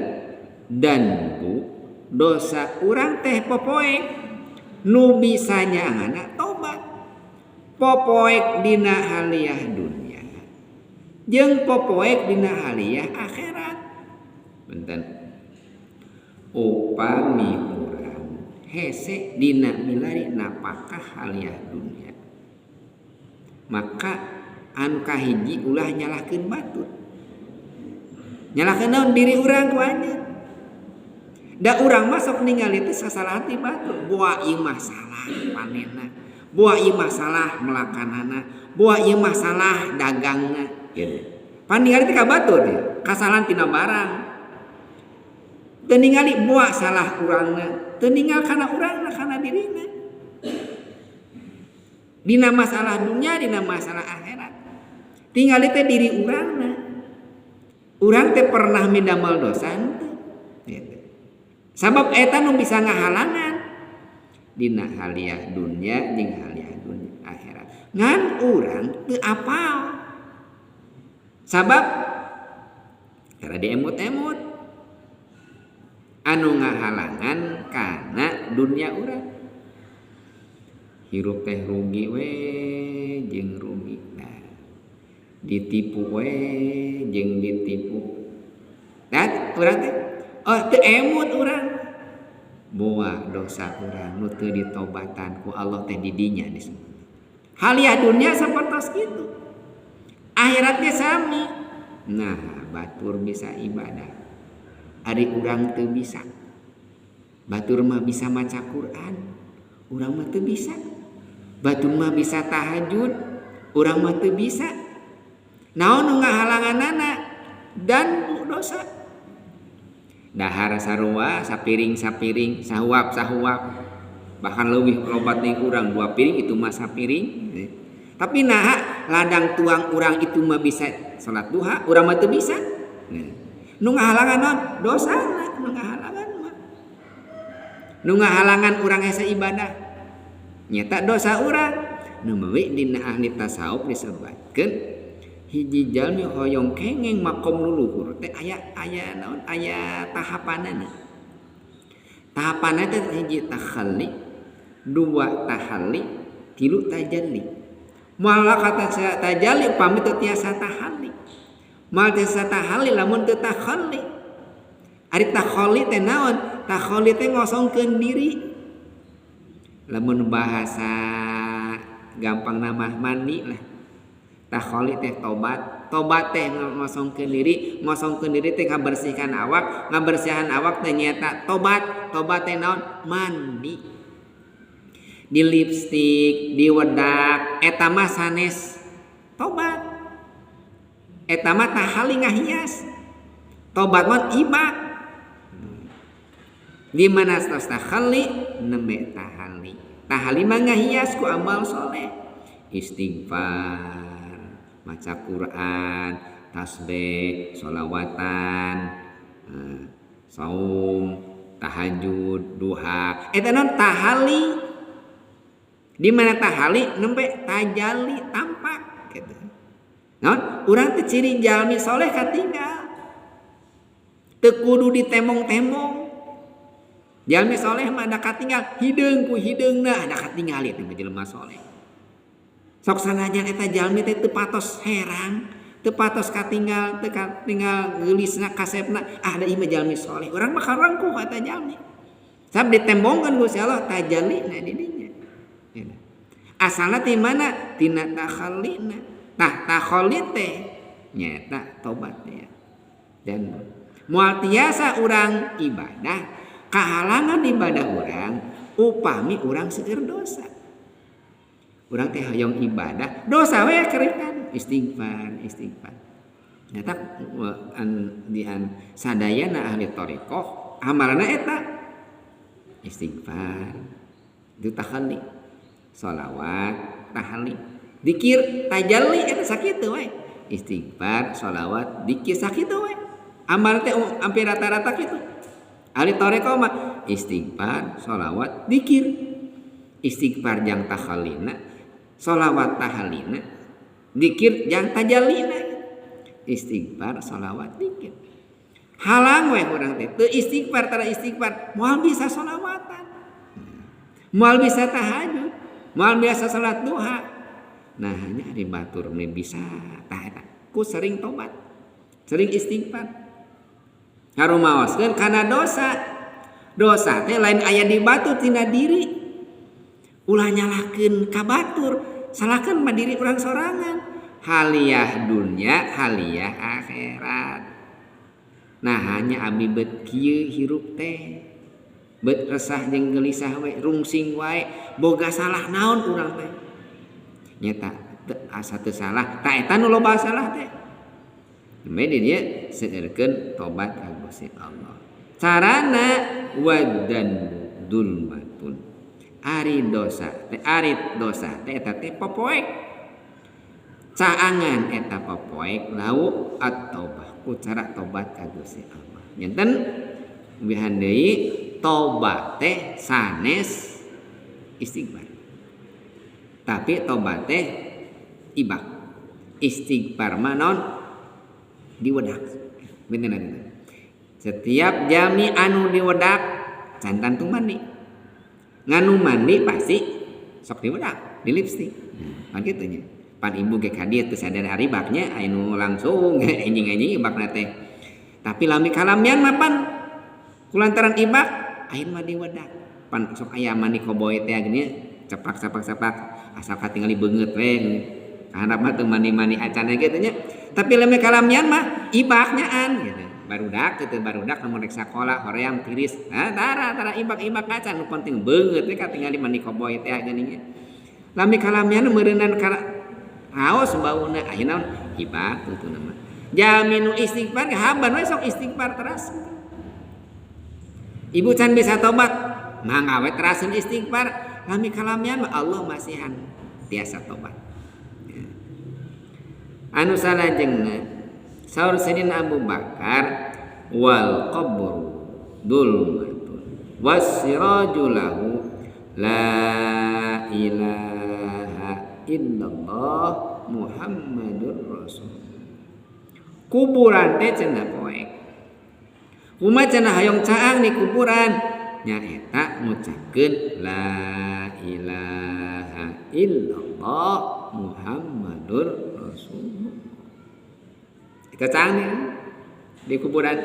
dan bu dosa urang teh popoek nu bisa nyaangana tobat. Popoek dina haliah dunia jeung popoek dina haliah akhirat. Benten upami urang hese dina milari napakah haliah dunia, maka anu kahiji ulah nyalahkeun batur, nyalahkeun naon diri urang ku anjeun. Da urang mah sok ningali teh sasalahan ti batur, boa ieu masalah panenna, boa ieu masalah melakanana, boa ieu masalah dagangna gitu. Pan ningali teh ka batur teh kasalahan tina barang, teu ningali boa salah urangna, teu ninggal kana urangna kana dirina. Dina masalah dunia, dina masalah akhirat, tinggal teh diri urangna. Urang teh pernah midamel dosa henteu gitu. Sabab eta nu bisa ngahalangan dina haliah dunia jeung haliah dunia akhirat. Ngan urang teu apal sabab tara diemut-emut anu ngahalangan kana dunia urang. Hirup teh rugi we jeung rugi. Nah, ditipu we jeung ditipu. Nah, urang teh oh teu emut urang. Boa dosa urang nu teu ditobatan ku Allah teh di dinya disebut. Haliah dunia sapertos kitu. Akhiratnya sami. Nah, batur bisa ibadah. Ari urang teu bisa. Batur mah bisa maca Quran, urang mah teu bisa. Batur mah bisa tahajud, urang mah teu bisa. Naon nu ngahalanganana? Dan dosa. Dahar sarua sapiring-sapiring, sahuap-sahuap. Bahkan leuwih loba ting urang 2 piring itu mah sapiring. Tapi naha ladang tuang urang itu mah bisa salat duha, urang mah teu bisa. Nu ngahalangan naon? Dosana nu ngahalangan mah. Nu ngahalangan urang hese ibadah nyata dosa urang. Nu meui dina ahli tasawuf disebatkeun hiji jalmi hoyong kengeng makom luluhur teh aya aya naon, aya tahapanana. Tahapanna teh hiji takhalli, 2 tahalli, 3 tajalli. Moal kata tajalli pamit teu tiasa tahalli. Moal tiasa tahalli lamun teu takhalli. Ari takhalli teh naon? Takhalli teh ngosongkeun diri. Lamun bahasa gampang nama mandi lah. Takhalli teh tobat. Tobat teh ngosongkeun diri, ngosongkeun diri teh ngabersihkan awak, ngabersihan awak teh nyaeta tobat. Tobat teh naon? Mandi. Di lipstik, di wedak, eta mah sanes tobat. Eta mah tahali ngahias. Tobat mah ibak. Di mana tos takhalli nembe tahali. Tahali mah ngahias ku amal soleh. Istighfar, maca Quran, tasbih, sholawatan, saum, tahajud, duha. Eta naon tahali. Di mana tahali nembe tajalli tampak gitu. Naon? Urang teh ciri jalmi soleh katinggal. Teu kudu ditembong-tembong. Jalmi soleh mah ada katinggal hideung ku hideungna ada katinggal ieu teh jelema soleh. Sok sanajan eta jalmi teh teu patos herang, teu patos katinggal, teu katinggal geulisna kasepna, ah da ieu mah jalmi soleh. Urang mah karangkuh eta jalmi. Sabab ditembongkeun ku Gusti Allah tajallina di dinya. Asalna ti mana? Tina takhallina. Tah takhalli teh Nyaeta tobat ya. Dan moal tiasa urang ibadah kahalangan ibadah urang upami urang seueur dosa. Urang teh hoyong ibadah dosa we kerikan istighfar istighfar. Nyata dian sadayana ahli thariqah amalna eta istighfar itu tahalli, sholawat tahalli, dikir tajalli eta sakitu we. Istighfar, sholawat, dikir sakitu we. Amal teh hampir rata-rata kitu. Ahli thariqah mah istighfar, sholawat, dikir. Istighfar jang tahallina, sholawat tahallina, dikir jang tajallina. Istighfar, sholawat, dikir. Halang we urang teh teu istighfar tara istighfar, moal bisa sholawatan. Moal bisa tahajud, moal bisa salat duha. Nah, hanya ari batur mah bisa tah eta. Ku sering tobat, sering istighfar. Ngarumaoskeun kana dosa. Dosa teh lain aya di batu tina diri. Ulah nyalahkeun ka batur, salahkeun mah diri urang sorangan. Haliah dunya, haliah akhirat. Nah, hanya abi bet kieu hirup teh. Bet resah jeung gelisah we, rungsing wae, boga salah naon urang teh. Nyata asa teu salah, ta eta nu loba salah teh. Nembe di dieu seueurkeun tobat ka Gusti Allah. Carana wadan dulmatun. Ari dosa teh, ari dosa teh eta teh popoek. Caangan eta popoek lau at-taubah, ku cara tobat ka Gusti Allah. Nyenten wihan deui tobat teh sanes istighfar. Tapi tobat teh ibak. Istighfar mah naon? Diwedak. Benten eta. Setiap jami anu diwedak can tantu mandi. Nganu mandi pasti sok diwedak, di lipstik. Nah, kitu nya. Pan ibu ge ka dieu teu sadar ari baknya anu langsung enjing-enjing ibakna teh. Tapi lami kalamian mah pan kulantaran ibak akhirna mah diwedak. Pan sok aya mandi koboy teh gini cepak-cepak-cepak asal katingali beungeut we. Kahandap mah teu mandi-mandi acan kitu nya. Tapi lami kalamian mah ibaknya an gitu. Barudak kitu barudak lamun rek sakola hoream tiris. Nah tara tara ibak-ibak acan nu penting beungeut we katingali mandi koboy teh gini nya. Lami kalamian meureunan raos bauna ayeuna ibak kitu nama. Jaminu istighfar haban we sok istighfar teras. Ibu can bisa tobat, mangga we terasun istighfar. Lami kalamian mah Allah masihan tiasa tobat. Ya. Anu salajengna saur Sayyidina Abu Bakar wal qabru dulmatun wasiraju lahu la ilaha illallah Muhammadur Rasul. Kuburan teh cenah poek. Kumaha cenah hayong caang di kuburan? Nyaeta ngucapkeun la ilaha illallah Muhammadur Rasulullah. Kita caang nih di kuburan.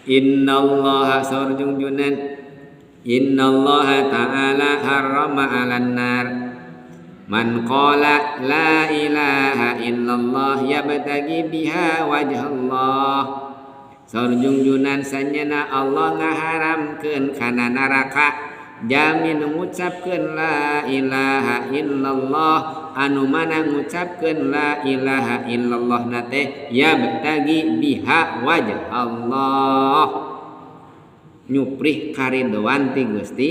Innallaha saur jungjunan innallaha ta'ala harrama 'alan nar man qala la ilaha illallah yabtagi biha wajhallah. Saur jungjunan sanyana Allah ngaharamkeun kana neraka jamin ngucapkeun la ilaha illallah anu mana ngucapkeun la ilaha illallah na teh yabtagi biha wajhallah nyuprih karidoan ti Gusti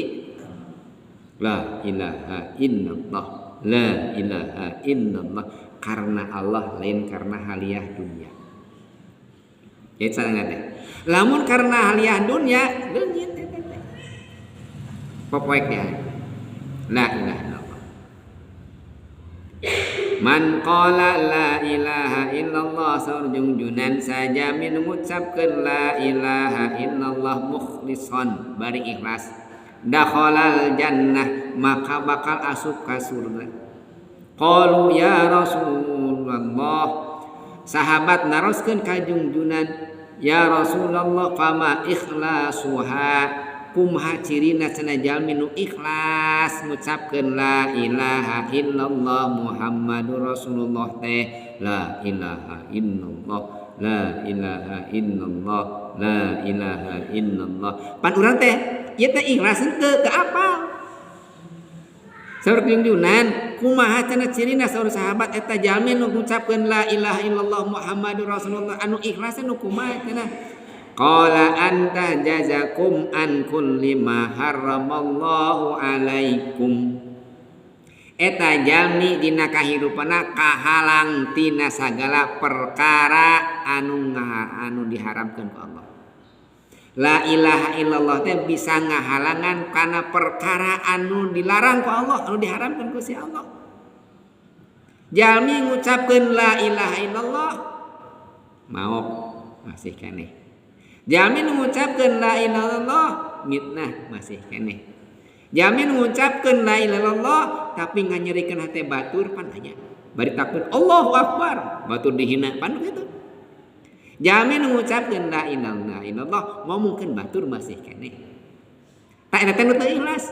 la ilaha illallah la ilaha illallah karena Allah lain karena haliah dunia. Ya sangat teh. Lamun karena haliah dunia leungit eta teh. Popoek dia. La ilaha illallah. Man qala la ilaha illallah saur jungjunan sajamin ngucapkeun la ilaha illallah mukhlishan bari ikhlas dakhalal jannah maka bakal asup ka surga. Qalu ya Rasulullah, sahabat naroskeun ka jungjunan ya Rasulullah fama ikhlasuha Kumaha cirina cenah jalmi nu ikhlas ngucapkeun la ilaha illallah Muhammadur Rasulullah teh la ilaha illallah la ilaha illallah la ilaha illallah. Pan urang teh ieu teh ikhlas henteu teu apal. Saur junjunan kumaha cenah cirina saur sahabat eta jalmi nu ngucapkeun la ilaha illallah Muhammadur Rasulullah anu ikhlas nu kumaha cenah? Qala anta jazakum an kulli ma harramallahu alaikum. Eta jalmi dina kahirupanna kahalang tina sagala perkara anu diharamkeun ku Allah. La ilaha illallah teh bisa ngahalangan kana perkara anu dilarang ku Allah, anu diharamkeun ku si Allah. Jalmi ngucapkeun la ilaha illallah maok masih keneh. Jalmi ngucapkeun la ilaha illallah mitnah masih keneh. Jalmi ngucapkeun la ilaha illallah tapi nganyerikeun hate batur pan aya. Bari takbir Allahu akbar, batur dihina pan kitu. Jalmi ngucapkeun la ilaha illallah ngomongkeun batur masih keneh. Tak eta teh nu teu ikhlas.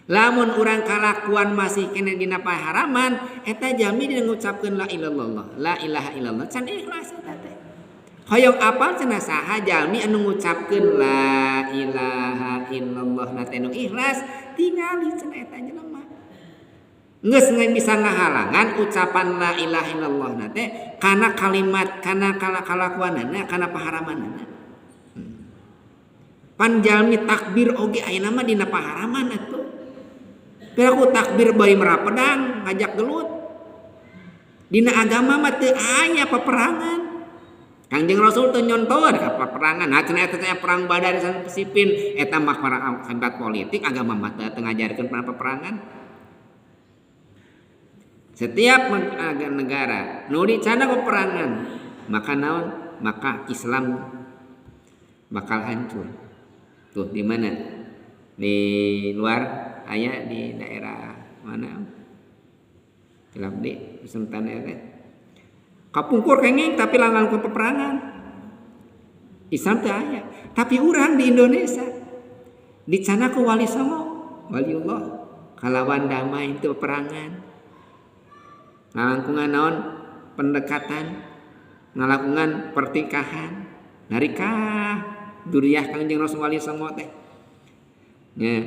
Lamun urang kalakuan masih keneh dina paharaman, eta jalmi dina ngucapkeun la ilallah, la ilaha illallah can ikhlas eta teh. Hoyong apal cenah saha jalmi anu ngucapkeun la ilaha illallah na teh nu ikhlas tingali cenah eta jelema. Geus bisa ngahalangan ucapan la ilaha illallah na teh kana kalimat kana kalakuanana kana paharamanana. Pan jalmi takbir oge ayeuna mah dina paharaman atuh. Piraku takbir bari merapedang ngajak gelut. Dina agama mah teu aya peperangan. Kangjeng Rasul teu nyontohan ka peperangan. Nah cenah eta teh perang Badar sareng Sipin eta mah para hebat politik agama mah teu ngajarkeun peperangan. Setiap negara nu dicana peperangan maka naon? Maka Islam bakal hancur. Tuh di mana? Di luar aya di daerah mana? Cilap di Sultan teh. Kapungkur kenging tapi langgan ke peperangan. Islam teh aya. Tapi urang di Indonesia dicana ku Wali Songo, Waliullah kalawan damai itu peperangan. Ngalangkungan naon? Pendekatan, ngalangkungan pertikahan, narikah duriah Kangjeng Rasul Wali Songo teh. Nya.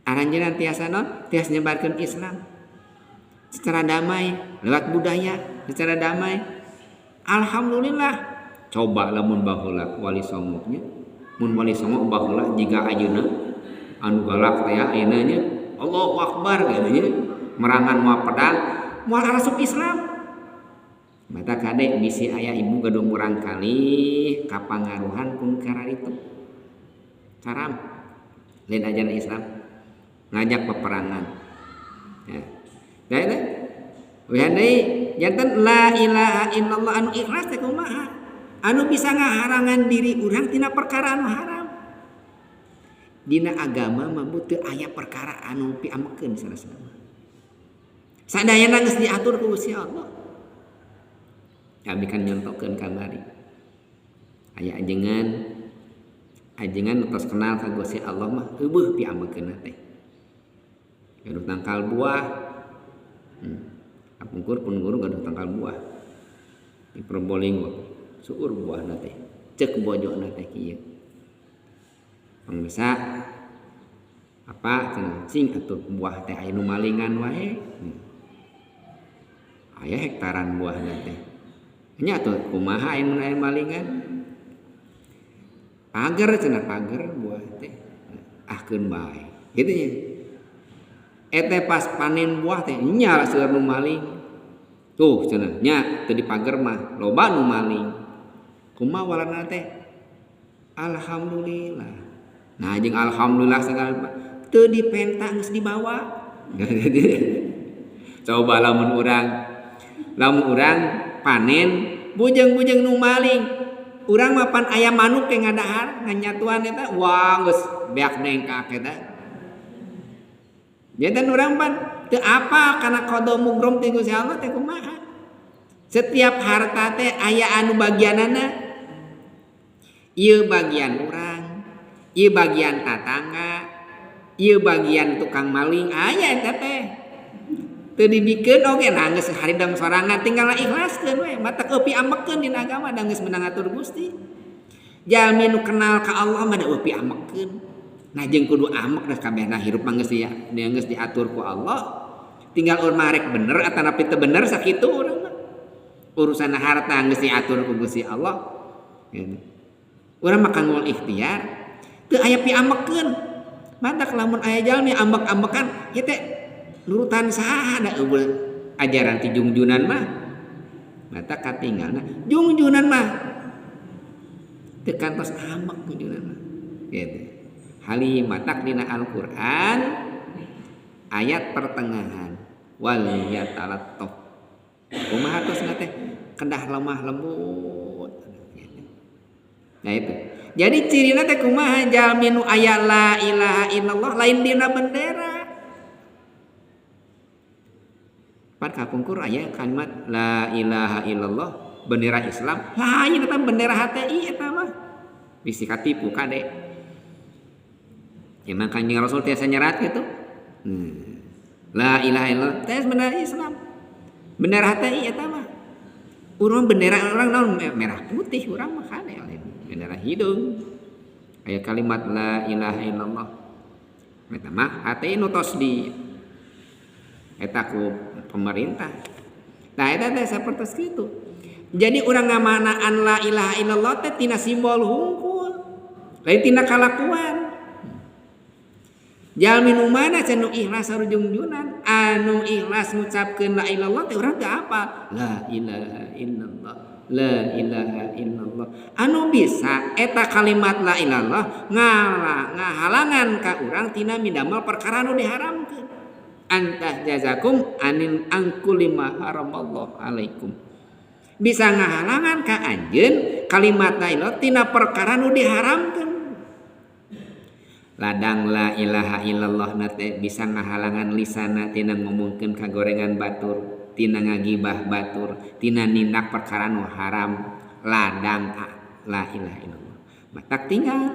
Aranjeunna tiasa naon? Tiasa nyebarkeun Islam secara damai lewat budaya secara damai. Alhamdulillah. Coba lamun baheula Wali Songo nya, mun Wali Songo baheula jiga ayeuna anu galak teh ayeuna nya Allahu Akbar gitu nya, merangan moal pedang moal arasup Islam. Mata kade bisi aya ibu gaduh murang kali kapangaruhan pun kararitu. Caram lain ajaran Islam ngajak peperangan. Ya. Nah, itu. Wihan deui janten la ilaha illallah anu ikhlas teh kumaha? Anu bisa ngaharangan diri urang tina perkara anu haram. Dina agama mah teu aya perkara anu piamekeun sanesna. Sadayana geus diatur ku Gusti Allah. Abi kan nyontokeun kamari. Aya ajengan tos kenal ka Gusti Allah mah eueuh piamekeunna teh. Gaduh tangkal buah. Kapungkur pun guru gaduh tangkal buah. Di Probolinggo seueur buahna teh. Ceuk bojona teh kieu. Pangmesa apa cenah cing atuh buah teh aya nu malingan wae. Aya hektaran buahna teh. Nya atuh kumaha aya nu malingan? Pager cenah pager buah teh. Ahkeun bae. Kitu nya. Eta pas panen buah teh nya seueur nu maling. Tuh cenah nya teu dipager mah loba nu maling. Kumaha walana teh? Alhamdulillah. Nah jeung alhamdulillah segala teu dipenta geus dibawa. Coba lamun urang panen bujeng-bujeng nu maling. Urang mah pan aya manuk ke ngadahar nganyatuan eta wah geus beak dengkak eta. Janten urang pan teu apa kana qada mugrom ti Gusti Allah teh kumaha. Setiap harta teh aya anu bagianana. Ieu bagian urang, Ieu bagian tatangga, ieu bagian tukang maling aya eta teh. Teu dibikeun oge nah geus haridang sorangan tinggal ikhlaskeun we, matak eupi amekeun dina agama da geus meunang ngatur Gusti. Jalmi nu kenal ka Allah mah da eupi amekeun. Nah jeung kudu amek da kabehna hirup mah geus geus diatur ku Allah. Tinggal urang mah rek bener atanapi teu bener sakitu urang mah. Urusan harta geus diatur ku Gusti Allah. Gitu. Urang mah kanggo ikhtiar teu aya piamekeun. Matak lamun aya jalmi ambek-ambekan ieu teh nurutan saha da eueuh ajaran ti jungjunan mah. Matak katinggalna jungjunan mah teu kantos ambek jungjunan mah. Gitu. Halim matak dina Al-Qur'an ayat pertengahan wal yatalattaf. Kumaha tos teh kedah lemah lembut. Nah itu. Jadi cirina teh kumaha jalmi nu aya la ilaha illallah lain dina bendera. Pan kapungkur aya kalimat la ilaha illallah bendera Islam, lain eta bendera HTI eta mah. Bisi katipu kade. Emang Kanjeng Rasul tiasa nyerat gitu. La ilaha illallah teh bendera Islam. Bendera HTI eta mah. Urang bendera urang naon merah putih urang mah kade lain. Bendera hidung. Aya kalimat la ilaha illallah. Eta mah HTI nu tos di eta ku pemerintah. Nah eta teh sapertos kitu. Jadi urang ngamanaan la ilaha illallah teh tina simbol hungkul. Lain tina kalakuan. Jalmi nu mana cenah nu ikhlas sarujungjunan, anu ikhlas ngucapkeun la ilallah teh urang teu apal. La ilaha illallah, la ilaha illallah. Anu bisa eta kalimat la ilallah ngahalangan ka urang tina midamel perkara nu diharamkeun. Antah jazakum anil angkuli ma haramallahu alaikum. Bisa ngahalangan ka anjeun kalimat la ilallah tina perkara nu diharamkeun. Ladang la ilaha illallah na teh bisa ngahalangan lisana tina ngomongkeun kagorengan batur, tina ngagibah batur, tina nindak perkara nu haram. Ladang la ilaha illallah. Matak tinggal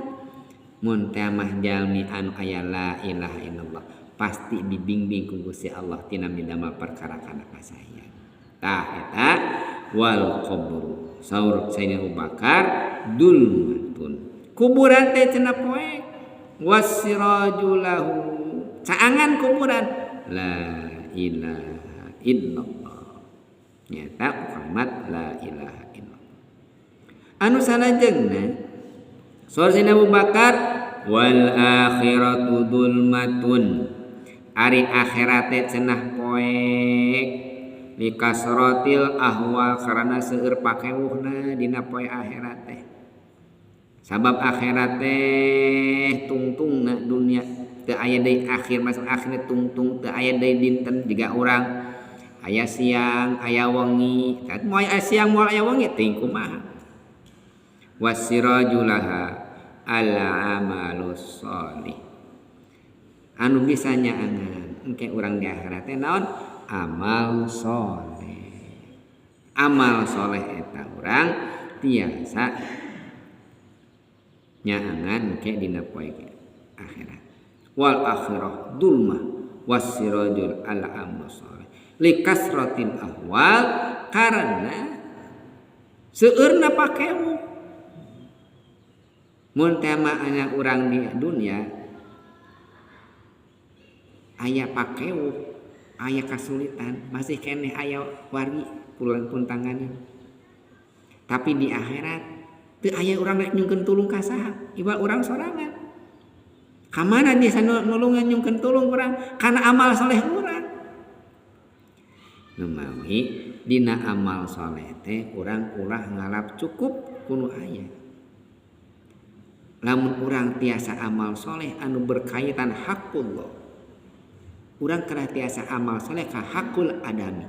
mun teh mah jalmi anu aya la ilaha illallah pasti dibimbing ku Gusti Allah tina midamel perkara kana kasahian. Tah eta wal qabru. Saur Sayyidina Abu Bakar dulmatun. Kuburan teh cenah poek. Wasiraju lahu. Caangan kuburan la ilaha illallah. Nyata kalimat la ilaha illallah. Anu salajengna saur Sayyidina Abu Bakar wal akhiratu dulmatun. Ari akhirate cenah poek likasratil ahwal karena seueur pakewuhna dina poe akhirat teh. Sabab akhirat teh tungtungna dunia teu aya deui akhir, masuk akhirna tungtung teu aya deui dinten jiga urang aya siang aya wengi, tah moal aya siang moal aya wengi teuing kumaha. Wasirajulaha al amalus sholih. Anu bisa nyaangan engke urang di akhirat teh naon? Amal soleh. Amal soleh eta urang tiasa nyaangan engke dina poe akhirat. Wal akhirah dulmah wasirajul al amal soleh likasratil ahwal karena seueurna pakewuh. Mun teh mah anya urang di dunia aya pakewuh, aya kasulitan, masih keneh aya wargi pulang pun tangannya. Tapi di akhirat teu aya urang rek nyungkeun tulung ka saha, iwal urang sorangan. Ka mana bisa nulungan nyungkeun tulung urang kana amal soleh urang. Nu mawi dina amal soleh teh urang ulah ngalap cukup kuno aya. Lamun urang tiasa amal soleh anu berkaitan hakullah, urang kedah tiasa amal soleh ka hakul adami.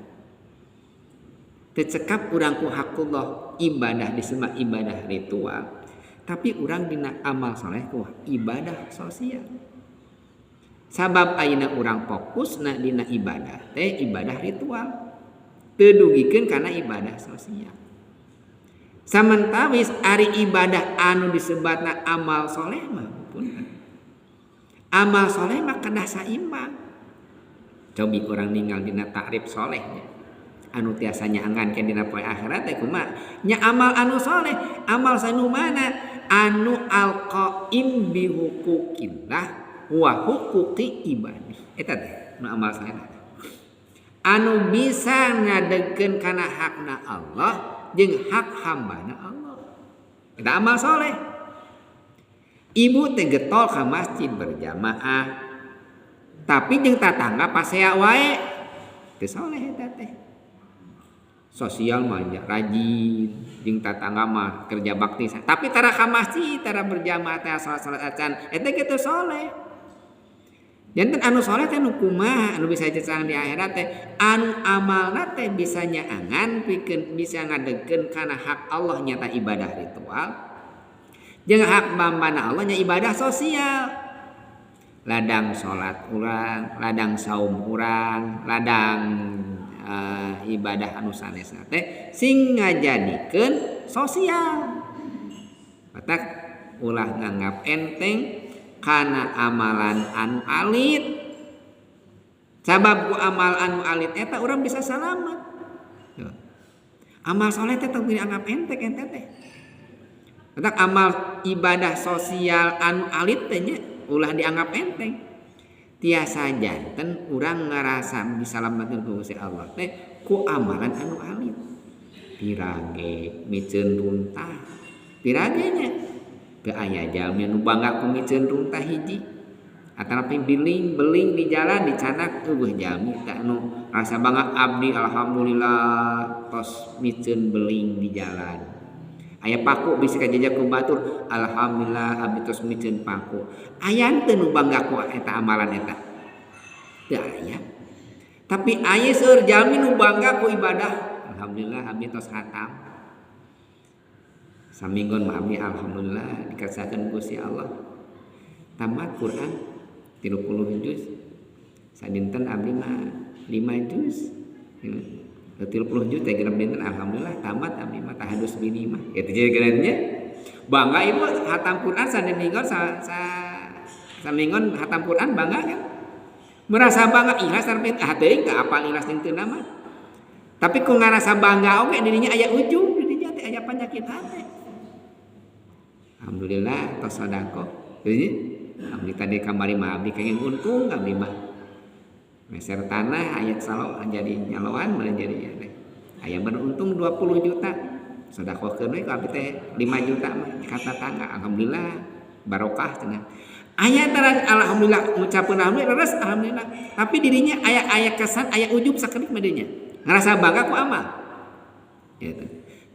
Tecekap urang ku hakullah ibadah disebut ibadah ritual, tapi urang dina amal soleh ku ibadah sosial. Sabab ayeuna urang fokusna dina ibadah teh ibadah ritual, teu dugikeun kana ibadah sosial. Samentawis ari ibadah anu disebatna amal soleh mah Punten. Amal soleh mah kedah saimbang. Cobi urang ninggal dina takrif solehnya. Anu tiasa nyaangan ke dina poe akhirat teh kumaha? Nya amal anu soleh, amal sanu mana? Anu alqaim bi huquqillah wa huquqi ibadi. Eta teh nu amal soleh. Anu bisa ngadegkeun kana hakna Allah jeung hak hambana Allah. Eta amal soleh. Ibu teh getol ka masjid berjamaah, tapi jeung tatangga pasea wae. Teu soleh eta teh. Sosial mah rajin, jeung tatangga mah kerja bakti, tapi tara ka masjid, tara berjamaah teh salat-salat acan, eta ge teu soleh. Janten anu soleh teh nu kumaha anu bisa cecang di akhirat teh anu amalna teh bisa nyaangan pikeun bisa ngadegkeun kana hak Allah nyata ibadah ritual jeung hak hambana Allah nya ibadah sosial. Ladang salat urang, ladang saum urang, ladang ibadah anu sanesna teh sing ngajadikeun sosial. Matak ulah nganggap enteng kana amalan anu alit. Sabab ku amal anu alit eta urang bisa salamet. Tuh. Amal soleh teh tong dianggap enteng ente teh. Matak amal ibadah sosial anu alit teh nya ulah dianggap enteng. Tiasa janten urang ngarasa disalametkeun ku Gusti Allah teh ku amalan anu alit. Pirage miceun runtah. Pirage nya teu aya jalmi nu bangga ku miceun runtah hiji. Atanapi beling beling di jalan dicanak eueuh jalmi teh anu rasa bangga abdi alhamdulillah tos miceun beling di jalan. Aya paku bisi kajajak ku batur alhamdulillah abdi tos miceun paku. Aya teu nu bangga ku eta amalan eta? Teu aya. Tapi aya seueur jalmi nu bangga ku ibadah alhamdulillah abdi tos khatam. Saminggon mah abdi alhamdulillah dikersakeun ku Gusti Allah. Tamat Quran 30 juz. Sadinten abdi mah 5 juz. 30 juz teh genep dinten alhamdulillah tamat abdi mah tahadus bini mah. Kitu jadi geuneuhnya. Bangga ibu hatam Quran sadinten saminggon hatam Quran bangga kan? Merasa bangga ikhlas tapi ah teuing teu apal ikhlas jeung teu nama. Tapi ku ngarasa bangga oge dirinya aya ujub, dirinya teh aya penyakit hati. Alhamdulillah tos sedekah. Jadi abdi tadi kamari mah abdi kenging untung abdi mah. Meser tanah ayat salo jadi nyaloan mana jadi ya teh. Aya beruntung 20 juta. Sedekahkeun we ku abdi teh 5 juta mah ka tatangga. Alhamdulillah barokah cenah. Aya tara alhamdulillah ngucapkeun alhamdulillah leres alhamdulillah. Tapi dirinya aya aya kesan aya ujub sakedik mah dirinya. Ngarasa bangga ku amal. Gitu.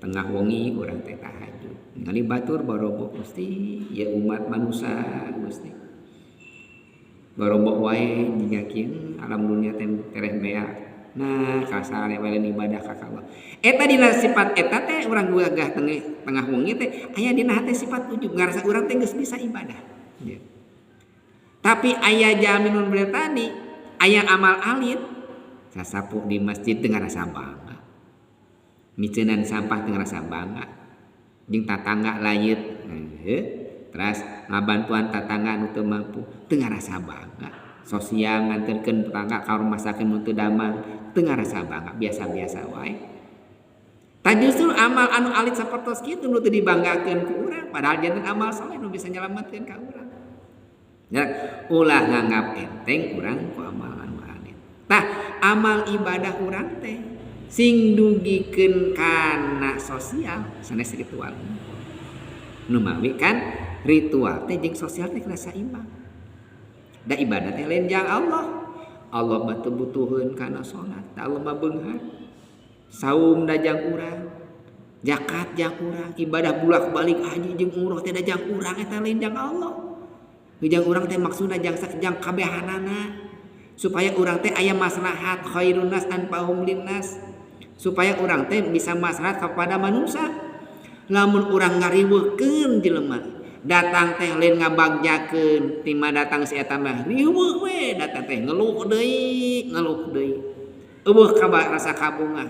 Tengah wengi urang teh tahajud. Ningali batur barobok Gusti, ya umat manusia Gusti. Barobok wae jiga kieu alam dunia teh tereh beak. Nah, kasar wae ibadah ka Allah. Eta dina sifat eta teh urang gagah tengah wengi teh aya dina hate sifat ujub ngarasa urang teh geus bisa ibadah. Gitu. Tapi aya jalmi nu tadi aya amal alit sasapu di masjid teu ngarasa bangga. Miceunan sampah teu ngarasa bangga. Jeung tatangga layeut teras ngabantuan tatangga nu teu mampu teu ngarasa bangga. Sosial nganterkeun tetangga ka rumah sakit nu teu damang teu ngarasa bangga, biasa-biasa wae. Tah justru amal anu alit sapertos kitu nu teu dibanggakeun ku urang padahal janten amal soleh nu bisa nyalametkeun ka urang. Ya, ulah nganggap enteng urang ku amal anu alit. Tah amal ibadah urang teh sing dugikeun kana sosial sanes ritual. Nu mawi kan ritual teh jeung sosial teh rasa imbang. Da ibadah teh lain jang Allah. Allah mah teu butuheun kana salat, da Allah mah beunghar. Saum da jang urang, zakat jang urang, ibadah bulak-balik haji jeung umroh teh da jang urang eta lain jang Allah. Jang urang teh maksudna jang jang kabehanana supaya urang teh aya maslahat khairun nas anfa'uhum linnas, supaya urang teh bisa maslahat kepada manusia. Lamun urang ngariweukeun jelema datang teh lain ngabagjakeun, tima datang si eta mah riweuh we, datang teh ngeluh deui eueuh kabar rasa kabungah.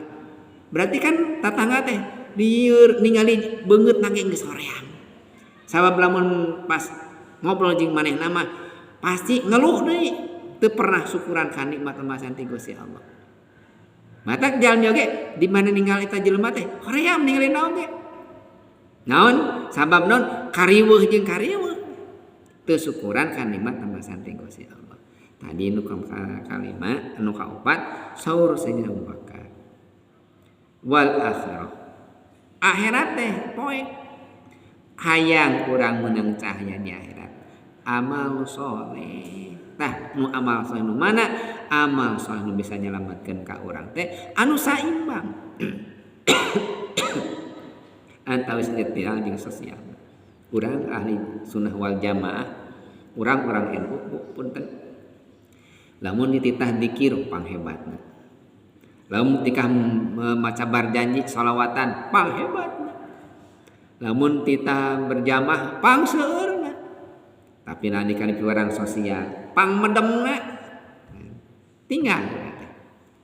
Berarti kan tatangga teh lieur ningali beungeut nangge geus hoream. Sabab lamun pas Ngobrol jeung manehna mah pasti ngeluh deui, teu pernah syukuran ka nikmat masihan ti Gusti Allah. Matak jalmi oge di mana ninggal eta jelema teh hoream ningali naon ge. Naon sabab naon kariweuh jeung kariweuh teu syukuran ka nikmat masihan ti Gusti Allah. Tadi nu kalima nu kaopat saur Sayyidina Abu Bakar. Wal akhirah. Akhirat teh poek hayang urang meunang cahaya di akhirat. Amal soleh. Tah nu amal soleh nu mana? Amal soleh nu bisa nyelametkeun ka urang teh anu saimbang. Antawis ritual jeung sosial. Urang ahli sunnah wal jamaah, urang-urang NU punten. Lamun dititah dikir panghebatna. Lamun tikah maca barjanji sholawatan panghebatna. Lamun titah berjamaah pangseueurna. Tapi nalika piwarang sosial pangmedemna tinggal teh.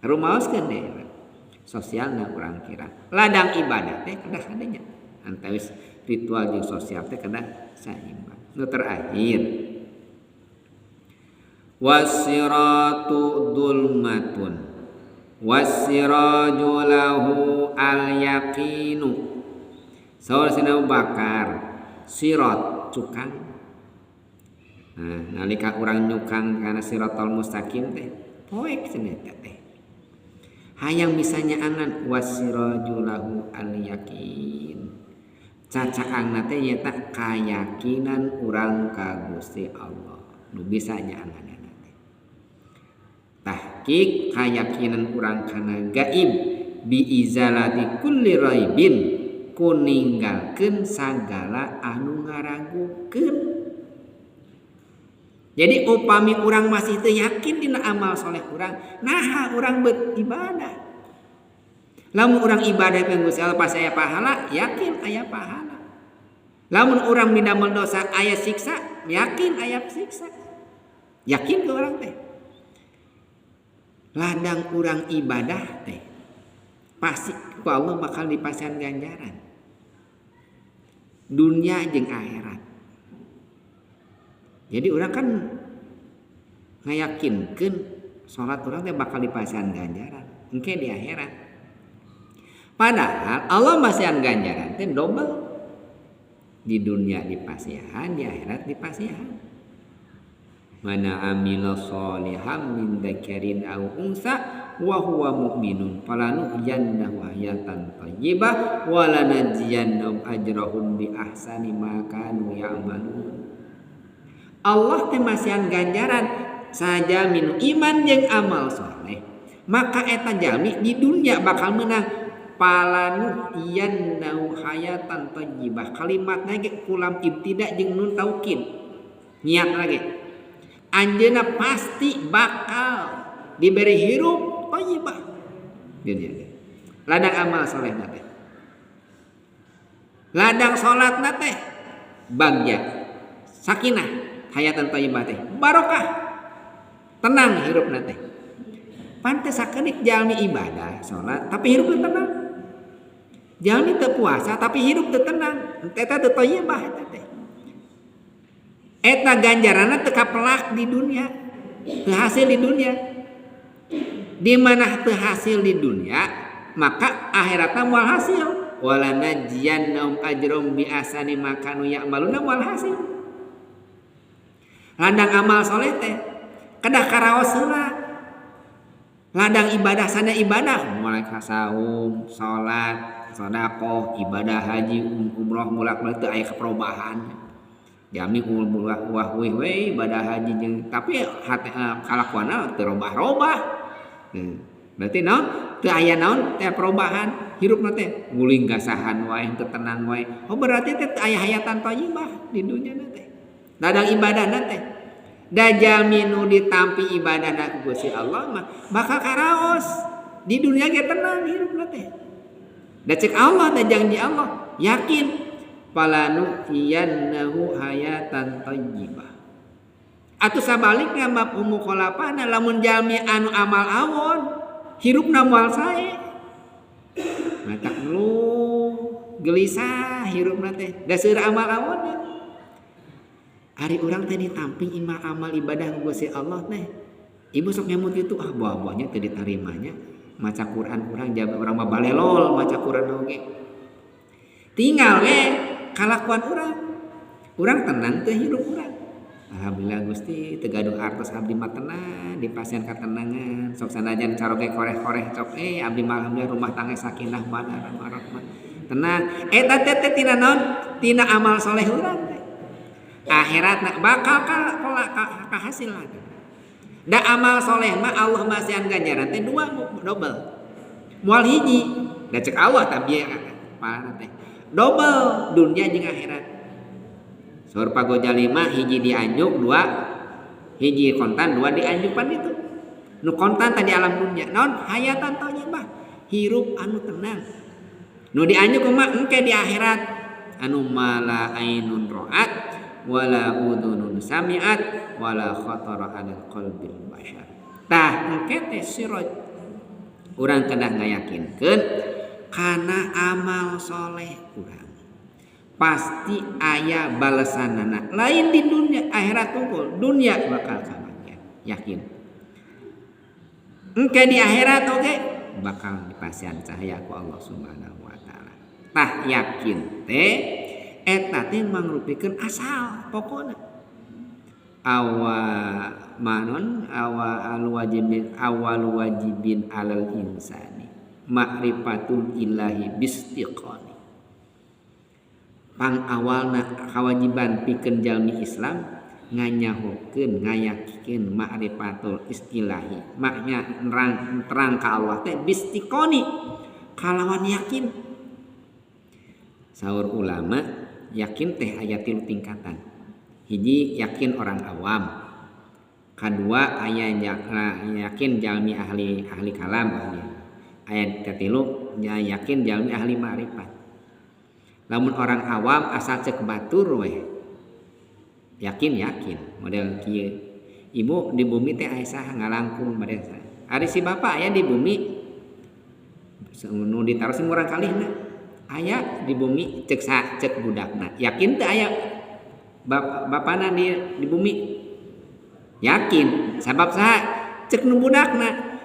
Rumaoskeun deui sosialna urang kira. Ladang ibadah teh kedah adanya. Antawis ritual jeung sosial teh kedah saimbang. Nu terakhir wasiratu dzulmatun wasiraju lahu al yaqinu. Saur Sayyidina Abu Bakar sirat cukang. Nah, nalika urang nyukang kana siratal mustaqim teh poek cenah teh. Hayang bisa nyaangan wasiraju lahu al yaqin. Cacaangna teh nyaeta kayakinan urang ka Gusti Allah. Nu bisa nyaanganna teh. Tahqiq kayakinan urang kana gaib bi izalati kulli raibin ku ninggalkeun sagala anu ngaragukeun. Jadi upami urang masih teu yakin dina amal soleh urang, naha urang beribadah. Lamun urang ibadah ka Gusti Allah pasti aya pahala, yakin aya pahala. Lamun urang midamel dosa aya siksa, yakin aya siksa. Yakin ke urang teh. Ladang urang ibadah teh pasti ku Allah bakal dipasihan ganjaran. Dunia jeung akhirat. Jadi urang kan ngayakinkeun salat urang teh bakal dipasihan ganjaran engke di akhirat. Padahal Allah masihan ganjaran teh dobel. Di dunia dipasihan, di akhirat dipasihan. Mana amila sholihan min dzakarin aw unsa wa huwa mu'minun falanuhyiyannahu hayatan thayyibah wa lanajziyannahum ajrahum bi ahsani ma kanu ya'malun. Allah teh masihan ganjaran saja minu iman jeung amal soleh, maka eta jalmi di dunia bakal menang. Falanuhyiyannahu hayatan thayyibah, kalimatna ge kulam ibtida jeung nun taukid, niat lagi anjeunna pasti bakal diberi hirup thayyibah. Dunia ladang amal soleh na teh, ladang salat na teh bagja sakinah, hayatan thayyibah teh barokah, tenang hirup na teh. Pantes sakedik jalmi ibadah salat tapi hirup teu tenang. Jalmi teu puasa tapi hirup teu tenang, eta teu thayyibah eta teh. Eta ganjaranna teu kapelak di dunia, teu hasil di dunia. Di mana teu hasil di dunia, maka akhiratna moal hasil. Wala najziyannahum ajrahum bi ahsani ma kanu ya'maluna moal hasil. Ladang amal soleh teh kedah karaos heula. Ladang ibadah sana ibadah, mulai saum, salat, sedekah, ibadah haji, umroh mulak-malik teu aya keperubahan. Jami umroh wah wih we ibadah haji jeung tapi hate kalakuanna teu robah-robah. Berarti naon? Teu aya naon? Teu perubahan. Hirupna teh guling gasahan wae, teu tenang wae. Oh berarti teh teu aya hayatan thayyibah di dunya na teh. Ladang ibadahna teh. Da jalmi nu ditampi ibadahna ku Gusti Allah mah bakal karaos di dunia ge tenang hirupna teh. Da cek Allah da janji Allah yakin falanuhyiyannahu hayatan thayyibah. Atuh sabalikna mafhum mukhalafahna lamun jalmi anu amal awon hirupna moal sae. Matak lu gelisah hirupna teh da seueur amal awon. Ari urang teh ditamping imah amal ibadah ku Gusti Allah teh. Ibu sok nyamut kitu ah buah-buahnya teu ditarimanya. Maca Quran urang jaba urang mah balelol maca Quran oge. Tinggal we kalakuan urang. Urang tenang teh hidup urang. Alhamdulillah Gusti teu gaduh artos abdi mah tenang di pasien katenangan sok sanajan caroge koreh-koreh sok abdi mah alhamdulillah rumah tangga sakinah mawaddah warahmah. Tenang eta teh tina naon? Tina amal soleh urang teh. Akhiratna bakal kahasilan. Da amal soleh mah Allah masihan ganjaran teh dua double. Moal hiji da cek Allah tabi palana teh. Double dunia jeung akhirat. Saur Pak Gojali mah hiji dianjuk dua hiji kontan dua dianjuk pan itu. Nu kontan tadi alam dunia naon hayatan thayyibah hirup anu tenang. Nu dianjuk mah engke di akhirat anu mala ainun ra'at wala udhunun sami'at wala khatara 'alal qalbil bashar. Tah engke teh siraj urang kedah ngayakinkeun kana amal soleh urang pasti aya balesanana lain di dunia akhirat unggul dunia bakal kabagian yakin engke di akhirat oge bakal dipasihan cahaya ku Allah Subhanahu wa taala. Tah yakin teh eta teh mangrupikeun asal pokona awa manon awa al wajibin awal wajibin alal insani ma'rifatul ilahi bistiqani. Pang awalna kawajiban pikeun jalmi Islam nganyahokeun ngayakinkeun ma'rifatul istilahi maknya nerang ka Allah teh bistiqoni kalawan yakin. Saur ulama yakin teh aya tilu tingkatan. Hiji yakin orang awam, kadua aya yakin jalmi ahli kalam ahli. Aya katilu yakin jalmi ahli ma'rifat. Lamun orang awam asal cek batur weh yakin model kieu. Ibu di bumi teh aya saha ngalangkung bade saha. Ari si bapak aya di bumi nu ditaros murang kalihna aya di bumi cek sa cek budakna. Yakin teu aya bapana di bumi? Yakin sabab saha cek nu budakna.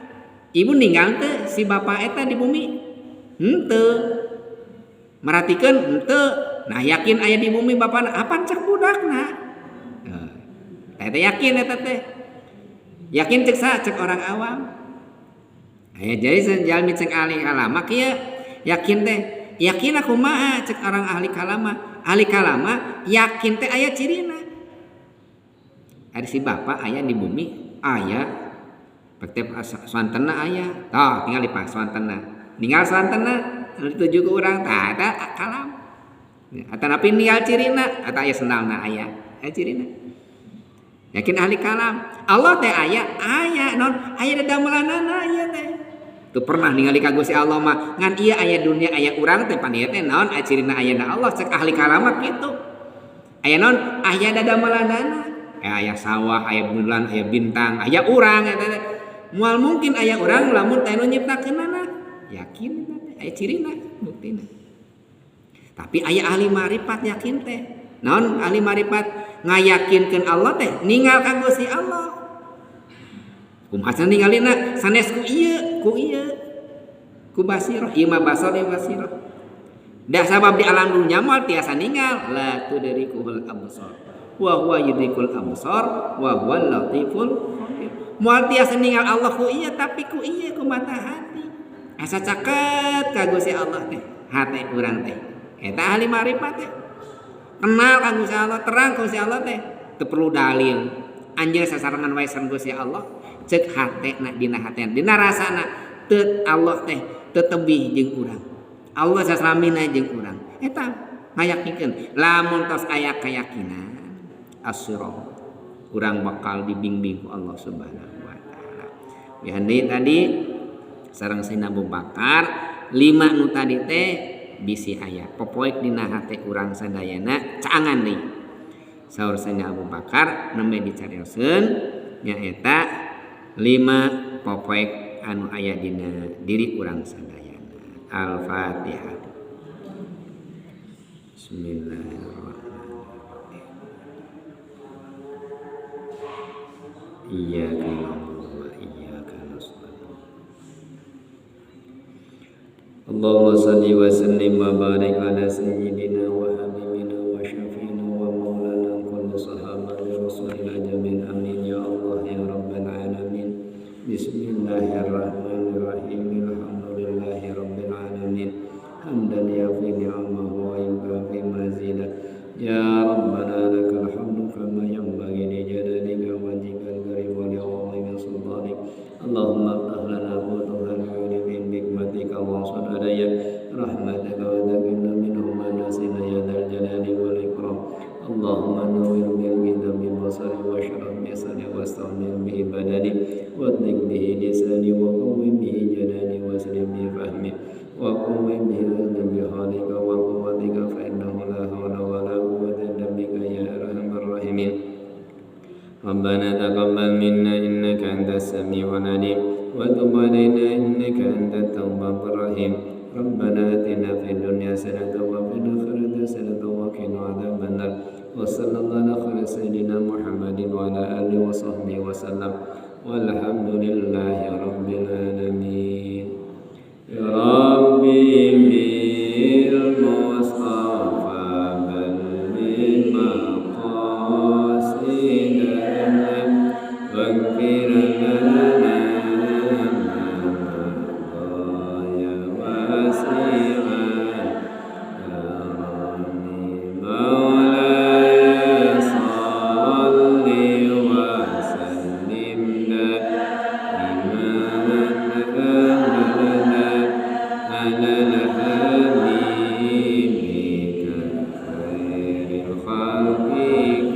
Ibu ninggal teu si bapak eta di bumi? Henteu. Merhatikeun henteu. Nah yakin aya di bumi bapana apan cek budakna. Eta yakin eta teh. Yakin cek saha cek orang awam. Aya jadi jalmi cek ahli kalam kieu yakin teh. Yakin kumaha cek orang ahli kalam. Ahli kalam yakin teh aya cirina. Ari si bapak aya di bumi aya pek swantena aya. Tah tinggal di pak swantena. Ninggal swantena anu dituju ku urang tah eta kalam. Atanapi ninggal cirina atau aya sendalna aya. Aya cirina. Yakin ahli kalam. Allah teh aya aya non aya dadamelanana ieu teh. Teu pernah ningali ka Gusti Allah mah ngan ieu aya dunia aya urang teh pan ieu teh naon cirina ayana Allah cek ahli kalam mah kitu. Aya naon aya dadamelanana. Aya sawah, aya bulan, aya bintang, aya urang eta teh. Moal mungkin aya urang lamun teh nu nyiptakeunana. Yakin eta teh aya cirina buktina. Tapi aya ahli ma'rifat yakin teh. Naon ahli ma'rifat ngayakinkeun Allah teh ninggal ka Gusti Allah. Kumaha ningalina sanes ku ieu, ku ieu. Ku basirah, ieu mah basar ieu basirah. Da sabab di alam dunya moal tiasa ninggal la tudrikuhul absar. Wa huwa yudrikul absar wa huwal latiful khabir. Moal tiasa ninggal Allah ku ieu tapi ku ieu ku mata hati. Asa caket ka Gusti Allah teh, hate urang teh. Eta ahli ma'rifat teh. Kenal ka Gusti Allah, terang ka Gusti Allah teh. Teu perlu dalil. Anjeun sasarengan wae sareng Gusti Allah, cek hatena dina hatena, dina rasana teu Allah teh teu tebih jeung urang. Allah sasamina jeung urang. Eta ngayakinkeun. Lamun tos aya keyakinan as-sirah, urang bakal dibimbing ku Allah Subhanahu wa taala. Ya tadi sareng Sayyidina Abu Bakar lima nu tadi teh bisi aya popoek dina hate urang sadayana caangan deui. Saur Sayyidina Abu Bakar nembe dicarioskeun nyaeta lima popoek anu aya dina diri urang sadayana. Al-Fatihah. Bismillahirrahmanirrahim. Iyyaka na'budu wa iyyaka nasta'in. Allahumma salli wa sallim wa barik ala sayyidina wa habibina wa syafi'ina wa maulana kulli sahabati rasulillah jami'in. Amin ya Allah ya rabbal alamin. Bismillahirrahmanirrahim. Alhamdulillahi rabbil alamin. Hamdan yafi ni'amahu wa yukafi mazidah. Ya Rabbana lakal hamdu kama yanbaghi li jalalika wa wajhikal karim wa li 'azimi sultanik. Allahumma iftah lana futuhal 'arifin bi hikmatika wa ansur alayya rahmataka wa taqina minhu ma nasina ya dzal jalali wal ikram. Allahumma nawwir bil kitabi basari wa shrah bi sadri wasta'mil bihi badani wa adlik bihi lisani wa qawwim bihi janani wa aslim bi fahmi wa qawwim bihi azmi bi halika wa quwwatika fa innahu la hawla wa la quwwata illa bika ya arhamar rahimin. Rabbana taqabbal minna innaka antas samiul alim wa tub alaina innaka antat tawwabur rahim. Rabbana atina fid dunya hasanatan wa fil akhirati hasanatan wa qina adzabannar. Wa sallallahu ala sayyidina Muhammadin wa ala alihi wa sahbihi wa sallam. Walhamdulillahi rabbil alamin. Ya Rabbi bil Mustafa balligh maqasidana waghfir lana ma wasi'a ya Rabbi maulaya salli wa sallim daiman abada ala al-habibika khairil khalqi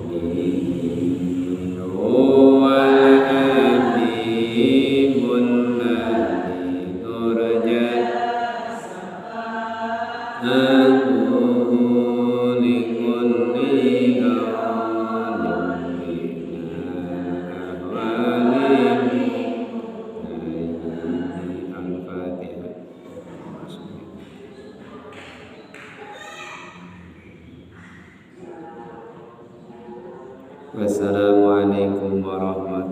kullihim huwal habibul ladzi turja safa'atuhu likulli ahwalin min ahwali. Al-Fatihah. Wassalamualaikum warahmatullahi.